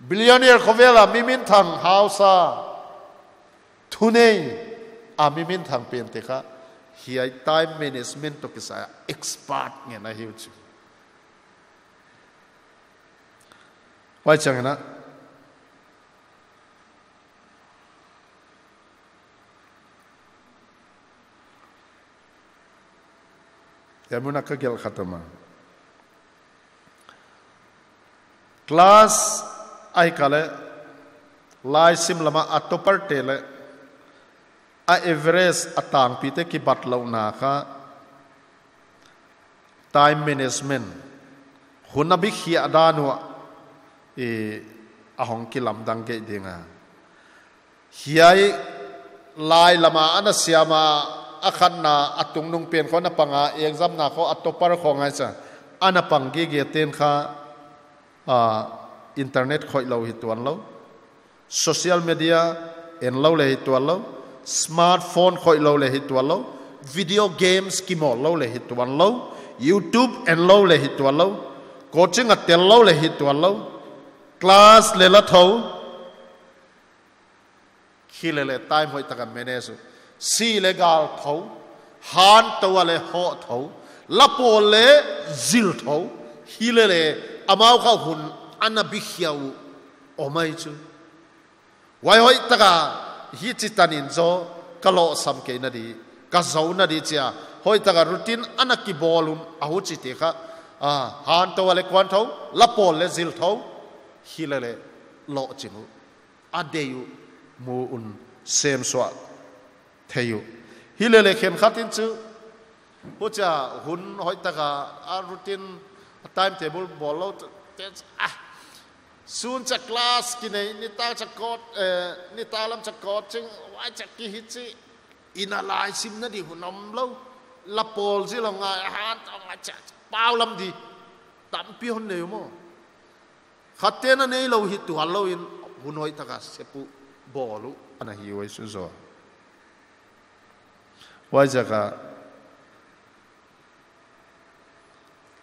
Billionaire khovel a mi minthang hausa, thunei a mi minthang pente kha hiai time management toh kisai expert ngen ahi uh chu. Huai chiangin a, hiai mun a ka gelh khat om a. Class ahihkeileh laisim lam a a topper te leh A average a tangpite kibatlouhna kha time management, hun a bikhiah dan uah a hong kilamdang kei ding a. Hiai lai lama ana siam a, a khatna a tungnung pen khawng a pang a, exam na khawng a topper khawng ngai cha, ana pang gige ten kha, a, internet khoih lou hi tuanlou, social media en lou le hi tuanlou, smartphone khoih lou le hi tuanlou, video games kimawl lou le hi tuanlou, YouTube en lou le hi tuanlou, coaching a tel lou le hi tuanlou, class le la thou, hilele time hoihtaka manage uh. Si le gal thou, han tou a le hoh thou, la pawl le zil thou, hilele amau kha hun ana bikhia uh om ahi chu. Huai hoihtaka hichi tanin zaw ka lohsam kei na di, ka zou na di chia, hoihtaka routine ana kibawl un a huchite kha, a, han tou a le kuan thou, la pawl le zil thou, hilele lohching uh. A deih uh, mu un, semsuah thei uh. Hilele khenkhat in chu, huchia hun hoihtaka a routine, a timetable bawl lou te, ah, sun cha class kinei, nitak cha coach, eh, nitak lam cha coaching, huai cha kihi chi, inn a lai simna di hun omlou, la pawl zil ngai, han tou ngai cha, pau lam di, tampi hon nei uh maw. Khatte na neilou hi tuanlou in, hun hoihtaka sep uh, bawl uh ana hi uh ahi chu zaw. Huaiziaka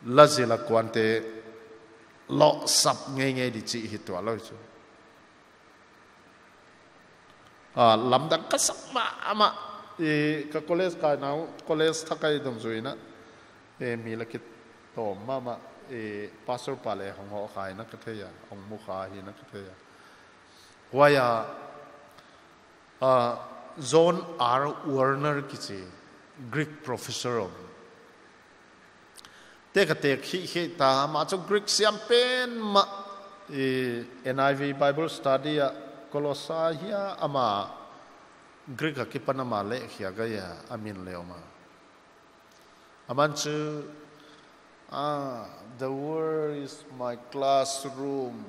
la zil a kuante lohsap ngeingei di chih hi tuanlou chu. A, lamdang ka sak mahmah. I, ka college kaina uh, college thakai dungzui in a, e, mi la kitawm mahmah, e, pastor pa le hong hoh kha hi na ka thei a, hong mu kha hi na ka thei a. Huai a, a, John R Werner kichi Greek professor om. Tek a tek hi hi ta, amah chu Greek siam pen mah, i, N I V Bible study a, Kolosa hia ama Greek a kipan ama lehkhia gai a, a min le om a. Aman chu, ah, "The world is my classroom."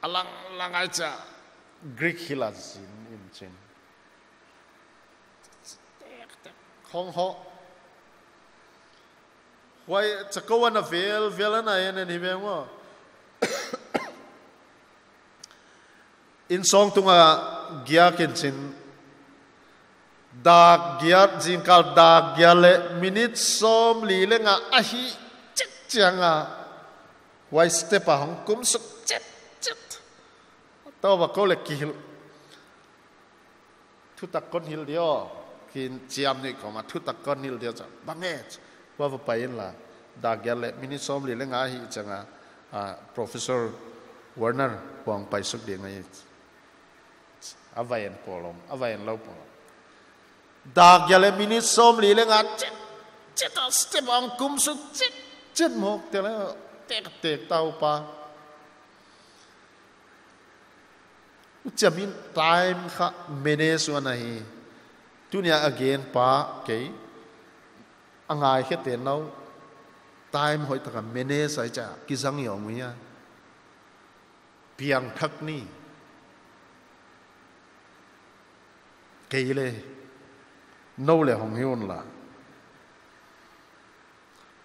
A lang lang ai cha Greek hi la zin in chin. Hong ho. Huai chakouan a vel, vel ana en en hi veng maw. Inn sawng tunga giak in chin. Dak giat, zingkal dak giat le minute sawmli le nga ahi chit chiang a. Huai step a hong kum suk chit chit. Tou va kou le kihilh. Thutak kon hilh di aw. Kin chiam ni kawm a thutak kon hilh di aw cha. Bang e. Huai va pai inla. Dak giat le minute sawmli le nga ahi chiang a, a, Professor Werner huai hong pai suk ding ahi. A va en pawl om, a va en lou pawl om. Dak giat le minute sawmli le nga chit chit a step a hong kum suk chit chit mawk te le tek tek ta uh pa. Huchia min time kha manage uh ana hi. Tunia a gen pa kei a ngaikhe te nou. Time hoihtaka manage ahi cha kizang i om uh hia. Piangthak ni. Kei le. Nou le hong hi unla.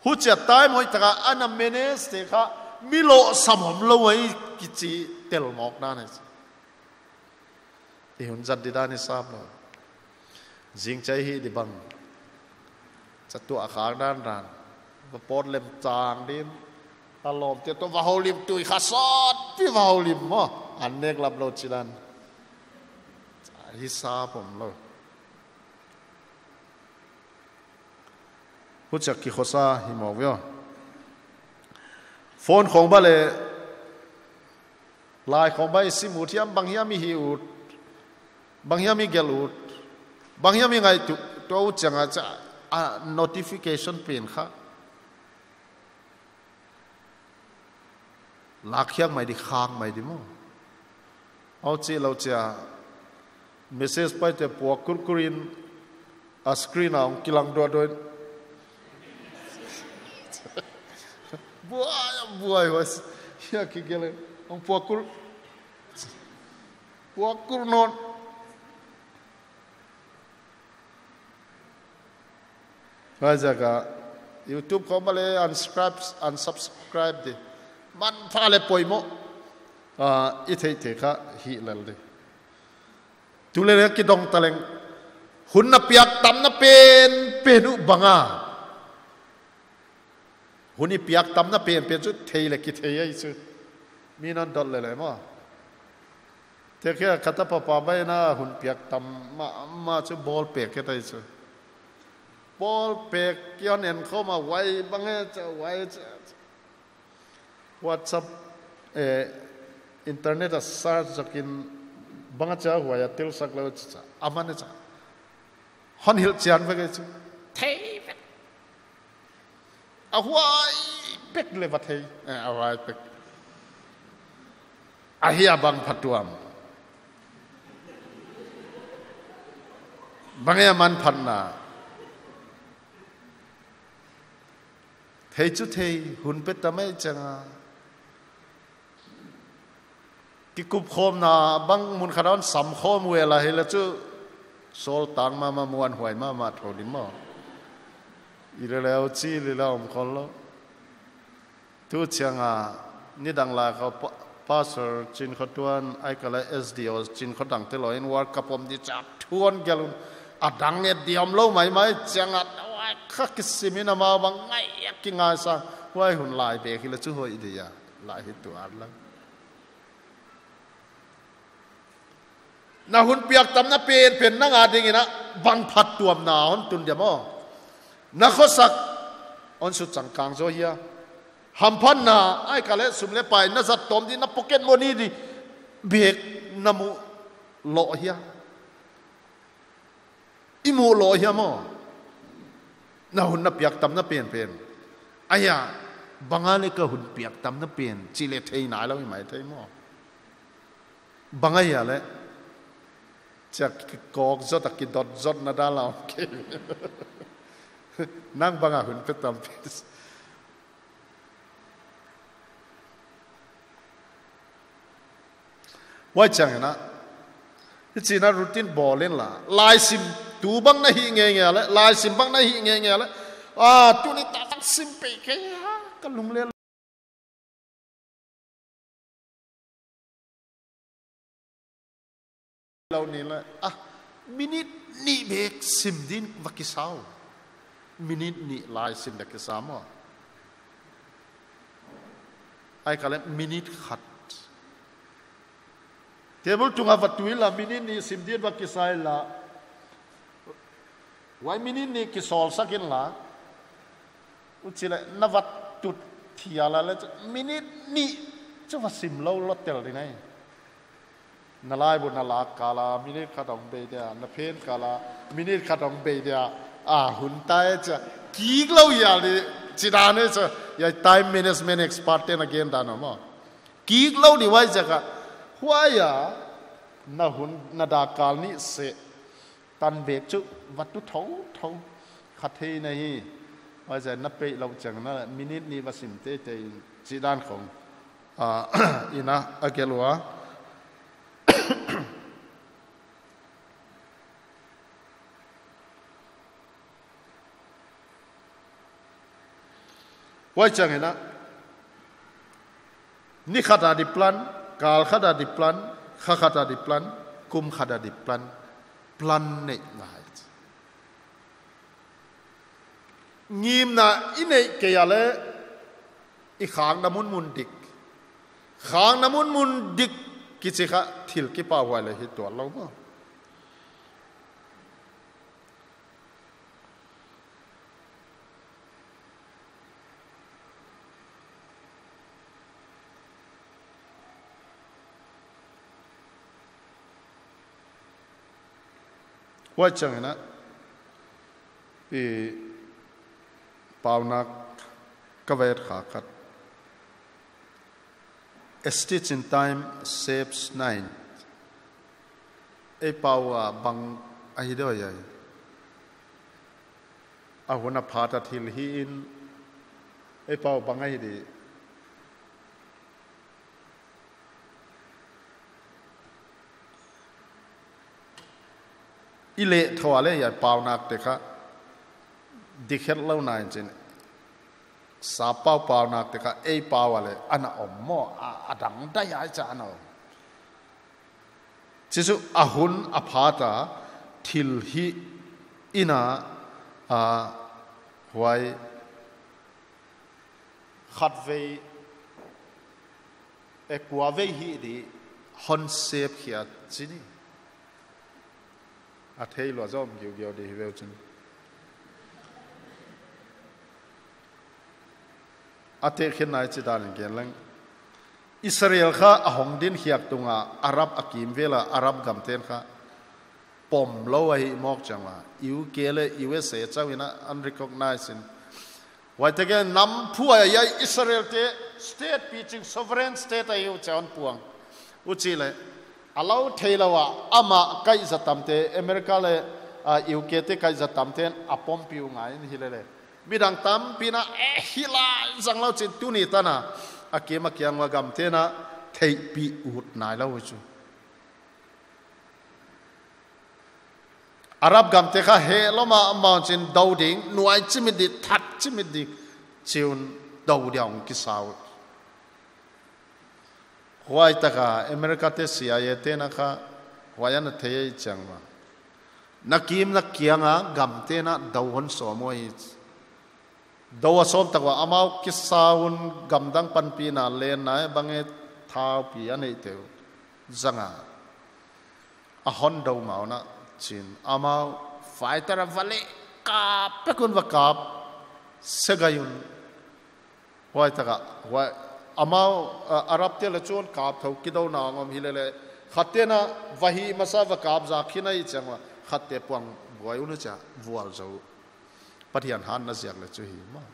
Huchia time hoihtaka ana manage te kha mi lohsam omlou ahi kichi tel mawk dan ahi. I hun zat di dan i sap lou. Zing chai hi di bang. Chatuah khak dan dan. Va pawt lem chang din. A lawmte toh va houlim tui kha sawtpi va houlim maw. An nek lap lou chi dan. Hi sap omlou. Huchia kikhosa hi mawk ve aw. Phone khong bang le, lai khong bang i sim ut hiam, bang hiam i hih ut, bang hiam i gelh ut, bang hiam i ngaihtuah ut chiang a cha, a notification pen kha. Lakkhiak mai di, khak mai di maw. Huchi lou chia, Message paite puak kurkur in a screen a hong kilang duaduai. Buai, buai, buai. Hia kigel e. Hong puak kur. Puak kur nawn. Huaiziak a YouTube khong mahleh unsubscribe, unsubscribe di. Manpha leh poimoh. Ah, i theihtheih kha hih lel di. Tuleh leng kidong taleng. Hun na piak tamna penpen uh bang a. Hun i piak tamna penpen chu thei leh kithei ahi chu. Mi'n hon dot lel e maw. Tehkhiah ka tapa pa bang in a hun piak tam mahmah chu ball pek kei ta hi chu. Ball pek ki hon en khawm a, huai bang e chia, huai chia. WhatsApp, eh, internet a search zoh in bang a chia huai a thilsak lou chia. Aman e chia. Hon hilhchian vek e chu. Thei vek. A huai pek leh va thei. Eh, a huai pek. Ahia bang phatuam. Bang e a manphatna. Thei chu thei, hun pe ta mai chiang a. Kikupkhawmna bang mun khat a hon samkhawm vel a hileh chu sawltak mahmah, muanhuai mahmah thou di maw. I leh leh chi leh leh om khol lou. Tu chiang a nidang lai khawng pa-, Pastor Chin Kho Tuan, ahihkeileh S D O Chin Kho Dang te lou in World Cup om di chia thu hon gelh un, a dang et di omlou maimai chiang a, kha kisim in amau bang ngai a kingaisang, huai hun lai bek hileh chu hoih di a. Lai hi tuan lang. Na hun piak tamna penpen nang a ding in a bang phatuamna hon tun dia maw. Na khosak hon sut changkang zaw hia. Hamphatna ahihkeileh sum leh pai na zat tawm di, na pocket money di bek na mu lou hia. I mu lou hia maw? Na hun na piak tamna penpen. Ahia, bang a leh ka hun piak tamna pen, chih leh thei nailou i maithei maw. Bang ahia leh, chia kikawk zot a kidot zotna dan la om kei. Nang bang a hun pe tam pen. Huai chiang in a, i chihna routine bawl in la, laisim tu bang na hih ngeingei leh, laisim bang na hih ngeingei leh, ah, tuni tak tak sim pei kei a, ka lunglel lou ni leh, ah, minute nih bek sim din va kisa uh. Minute nih laisim leh kisa maw. Ahihkeileh minute khat. Table tung a va tui la, minute nih sim din va kisa la. Huai minute nih kisawlsak in la. Huchi leh na va tut thial a leh chu minute nih chu va sim lou lottel di nai. Na laibu na lak kal a minute khat hong bei dia, na phen kal a minute khat hong bei dia. Ah, hun tai chia. Kik lou hial di, chih dan e chia. Hiai time management expert te'n a gen dan uh maw. Kik lou di huaiziak a. Huai a, na hun, na dak kal nih seh. Tan bek chu va tu thouthou. Kha thei na hi. Huaiziak na peih lou chiang na minute nih va sim teitei chih dan khong. Ah, i na a gelh ua. Huai chiang in a, ni khat a di plan, kal khat a di plan, kha khat a di plan, kum khat a di plan, plan neih ngai. Ngimna i neih kei a leh, i khakna munmun dik. Khakna munmun dik kichi kha thil kipahhuai leh hi tuan lou maw. Huai chiang in a, i paunak ka va et kha khat. A stitch in time saves nine. Ei pau a bang ahi deuh ai. A hun a phat a thil hih in, ei pau bang ahi di. I leh thou a leh hiai pau nak te kha dik het lou nai chin. Sappau pau nak te kha ei pau a leh ana om maw, a, a dangdai ai cha ana om. Chu chu a hun a phat a thil hih in a, a, huai khatvei, e, kuavei hih di hon sep khia chi ni. A thei lua zom giugiau di hi veu chin. A te khin nai chi dan in gen leng. Israel kha a hong din khiak tung a, Arab a kimvel a, Arab gamte'n kha pom lou ahi mawk chiang a, U K leh U S A chauh in a unrecognized in. Huai te gen nam phuai a hiai Israel te state pi ching sovereign state ahi uh chiang puang. Huchi leh, a lou thei lou a, amah kaihza tam te, America leh, a, U K te kaihza tam te'n a pom pi uh ngai in hi lele. Midang tampi'n a, eh, hi lai zang lou chin tuni tan a, a kim a kiang ua gamte'n a theihpih ut nai lou chu. Arab gamte kha heh lou mahmah chin dou ding, nuai chimit di, that chimit di, chi'n dou dia hong kisa uh. Huai tak a America te C I A te'n a kha, huai ana thei chiang a. Na kim na kiang a gamte'n a dou hon sawm uh hi. Dou a sawm tak ua amau kisa un gamdang panpihna len nai bang e thaupi a neih te uh. Zang a. A hon dou mah un a chin. Amau fighter a va leh kap pek un va kap. Segai un. Huai tak a, huai, amau, a, Arab te leh chun kap thou kidouna ngawm hi lele. Khat te'n a va hih masa va kap zak khin a hi chiang ua. Khat te puang buai un a chia vual zou. Pathian hatna ziak leh chu hi maw.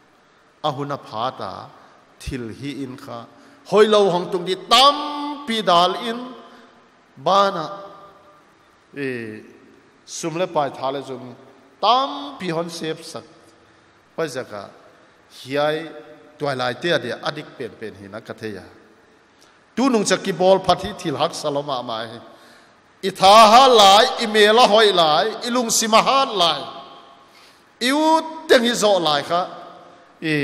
A hun a phat a thil hih in kha hoihlou hong tung di tampi dal in ban a, e, sum leh pai tha leh zum tampi hon sep sak. Huaiziak a hiai tuailai te a dia a dik penpen hi in a ka thei a. Tunung chia kibawl phat hi thil haksa lou mahmah hi. I tha a hat lai, i mel a hoih lai, i lungsim a hat lai. I ut teng i zoh lai kha, i,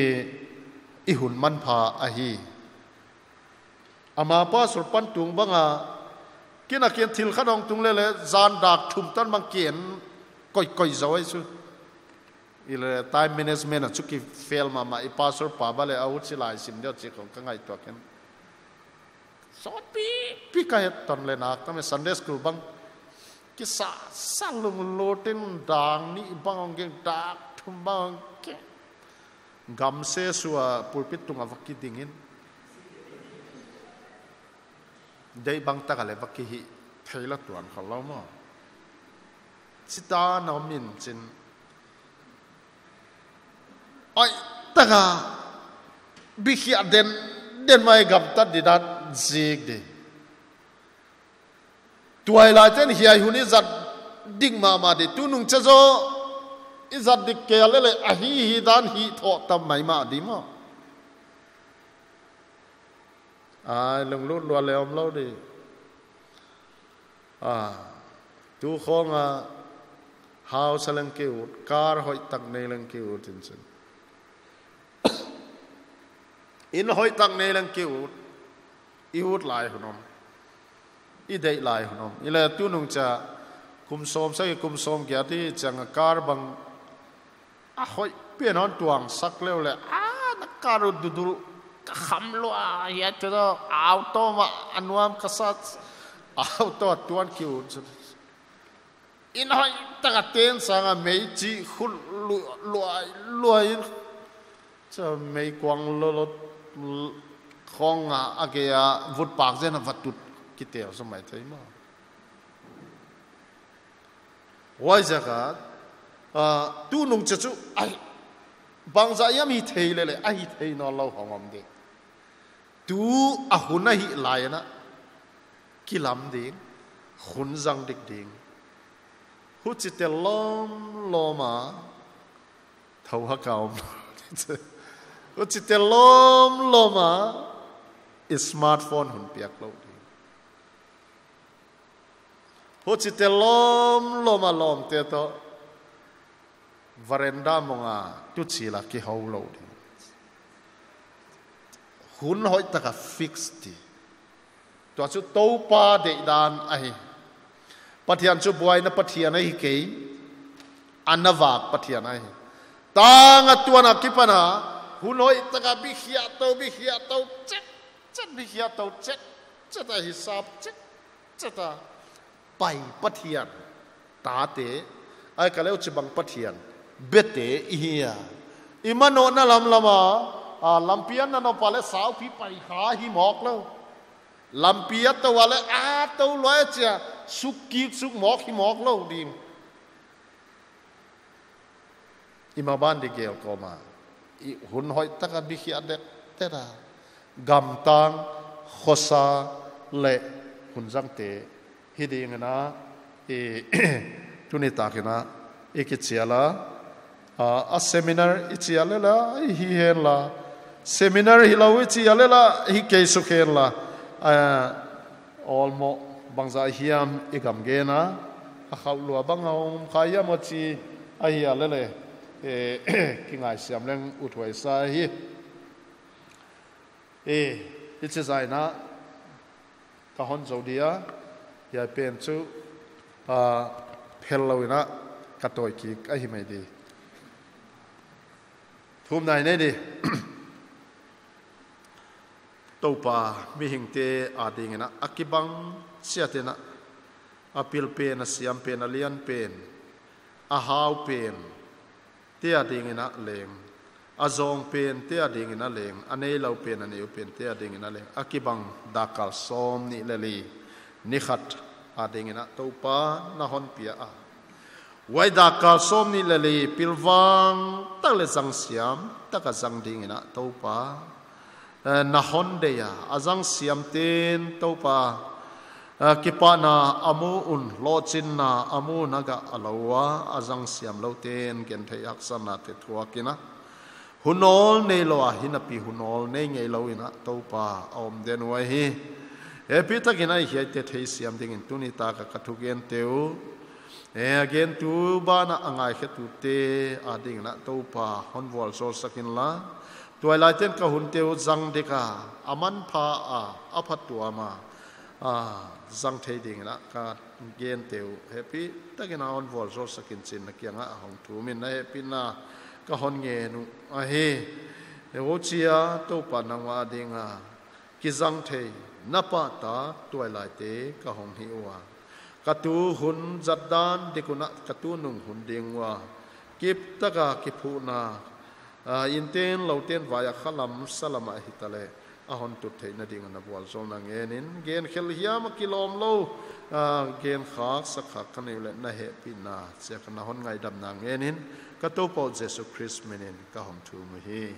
i hun manpha ahi. Ama pastor pan tung bang a, kin a kin thil khat hong tung lele, zan dak thum tan bang kin koikoi zou ai chu. I leh time management a chu ki fail mahmah, i pastor pa bang leh a ut chi lai sim deuh chi khong ka ngaihtuah ken. Sawtpipi ka het ton leh nak tam e Sunday school bang. Kisa sa lunglut in dang nih bang hong geng dak thum bang hong geng. Gamse sua pulpit tung a va kiding in. Deih bang tak a leh va kihih thei lou tuan kha lou maw. Chita na om in chin. Hoih tak a, bikhia den, den mai gamtat di dan zik di. Tuailai te'n hiai hun i zat dik mahmah di. Tunung chia zaw, i zat dik kei a lele, a hih hih dan hih thou tam maimah di maw. Ai, lunglut lua leh om lou di. A, tu khong a house leng ki ut, car hoih tak nei leng ki ut in chin. In hoih tak nei leng ki ut, i ut lai hun om. I deih lai hun om. I leh tunung chia kum sawm sagih kum sawm giat i chiang a car bang a hoih pen hon tuang sak leh leh, a, na car uh dudul ka kham lua, hiai te deuh, auto mah a nuam ka sa, auto a tuan ki ut. In hoih tak a ten sang a mei chi khul lu-, luai, luai in. Cha mei kuang lolo l-, khong a, a gei a vut pak zen a va tut ki tel sa mai thei maw. Huaiziak a, a, tunung chia chu, ai, bangzah hiam hi thei lele, a hi thei nawn lou hong om di. Tu a hun a hih lai in a, kilam ding, Hun zang dik ding. Huchite lawmlawm a, thou ha ka om. Huchite lawmlawm a, i smartphone hun piak lou ding. Huchite lawmlawm a lawmte toh veranda mong a tuchil a kihou lou ding. Hun hoihtaka fix di. Tua chu Toupa deihdan ahi. Pathian chu buaina Pathian ahi kei. A na vak Pathian ahi. Tang a tuan a kipan a, hun hoihtaka bikhiah tou, bikhiah tou, chet, chet, bikhiah tou, chet, chet a hisap, chet, chet a pai Pathian tate, ahihkeileh huchibang Pathian bete i hi a. I manohna lamlam a, a, lampi a na nop a leh saupi pai kha hi mawk lou. Lampi a tou a leh a tou lua chia, suk kik suk mawk hi mawk lou ding. I maban di gel kawm a, i hun hoihtaka bikhiah dekdet a, gamtang, khosa leh hun zangte hi ding in a, i tuni tak in a i kichial a, a, a seminar i chial leh la, i hi hen la, seminar hilou i chial leh la, hi kei suk hen la, a, awlmoh bangzah hiam i gam gen a, a khauh lua bang a om kha hiam a chi ahia leh le, e, kingaihsiam leng uthuai sa hi. E, i chi zah in a ka hon zou dia, hiai pen chu, a, phel lou in a ka tawi kik ahi mai di. Thumna i nei di. Toupa mihingte ading in a, a kibang chiat in a, a pil pen, a siam pen, a lian pen, a hau pen te ading in a leng, a zawng pen te ading in a leng, a neilou pen, a neu pen te ading in a leng, a kibang dakkal sawmnih leh li ni khat ading in a Toupa na hon pia a. Huai dakkal sawmnih leh li pilvang tak leh zangsiam taka zang ding in a Toupa, eh, na hon deih a, a zangsiamte'n Toupa, eh, kipahna a mu un, lohchinna a mu un a gah a lou ua, a zangsiam loute'n gentheih haksatnate thuak in a, hun awl neilou a, hinapi hun awl nei ngeilou in a Toupa a om den uhi. Hehpihtak in a hiaite theisiam ding in tuni tak a ka thugente uh, e, a gentu banah a ngaikhetute ading in a Toupa hon vualzawlsak inla. Tuailai ten ka hunte uh zang dik a, a manpha a, a phatuam a, a, zang thei ding in a ka gente uh hehpihtak in a hon vualzawlsak in chi'n na kiang ah hong thum in na hehpihna ka hon ngen uh ahi. Huchia Toupa nangmah ading a kizang thei, na pahtak tuailaite ka hong hih ua. Ka tu hun zatdan dik un a ka tunung hun ding ua, kiptaka kiphuhna, a, innte'n loute'n vai a khalam salam a hitaleh a hon tut theihna ding a na vualzawlna ngen in, genkhelh hiam a kilawm lou, a, genkhak sakkhak ka neih uleh na hehpihna chiat ka na hon ngaihdamna ngen in, ka Toupa uh Jesu Khrist min in ka hon thum uhi.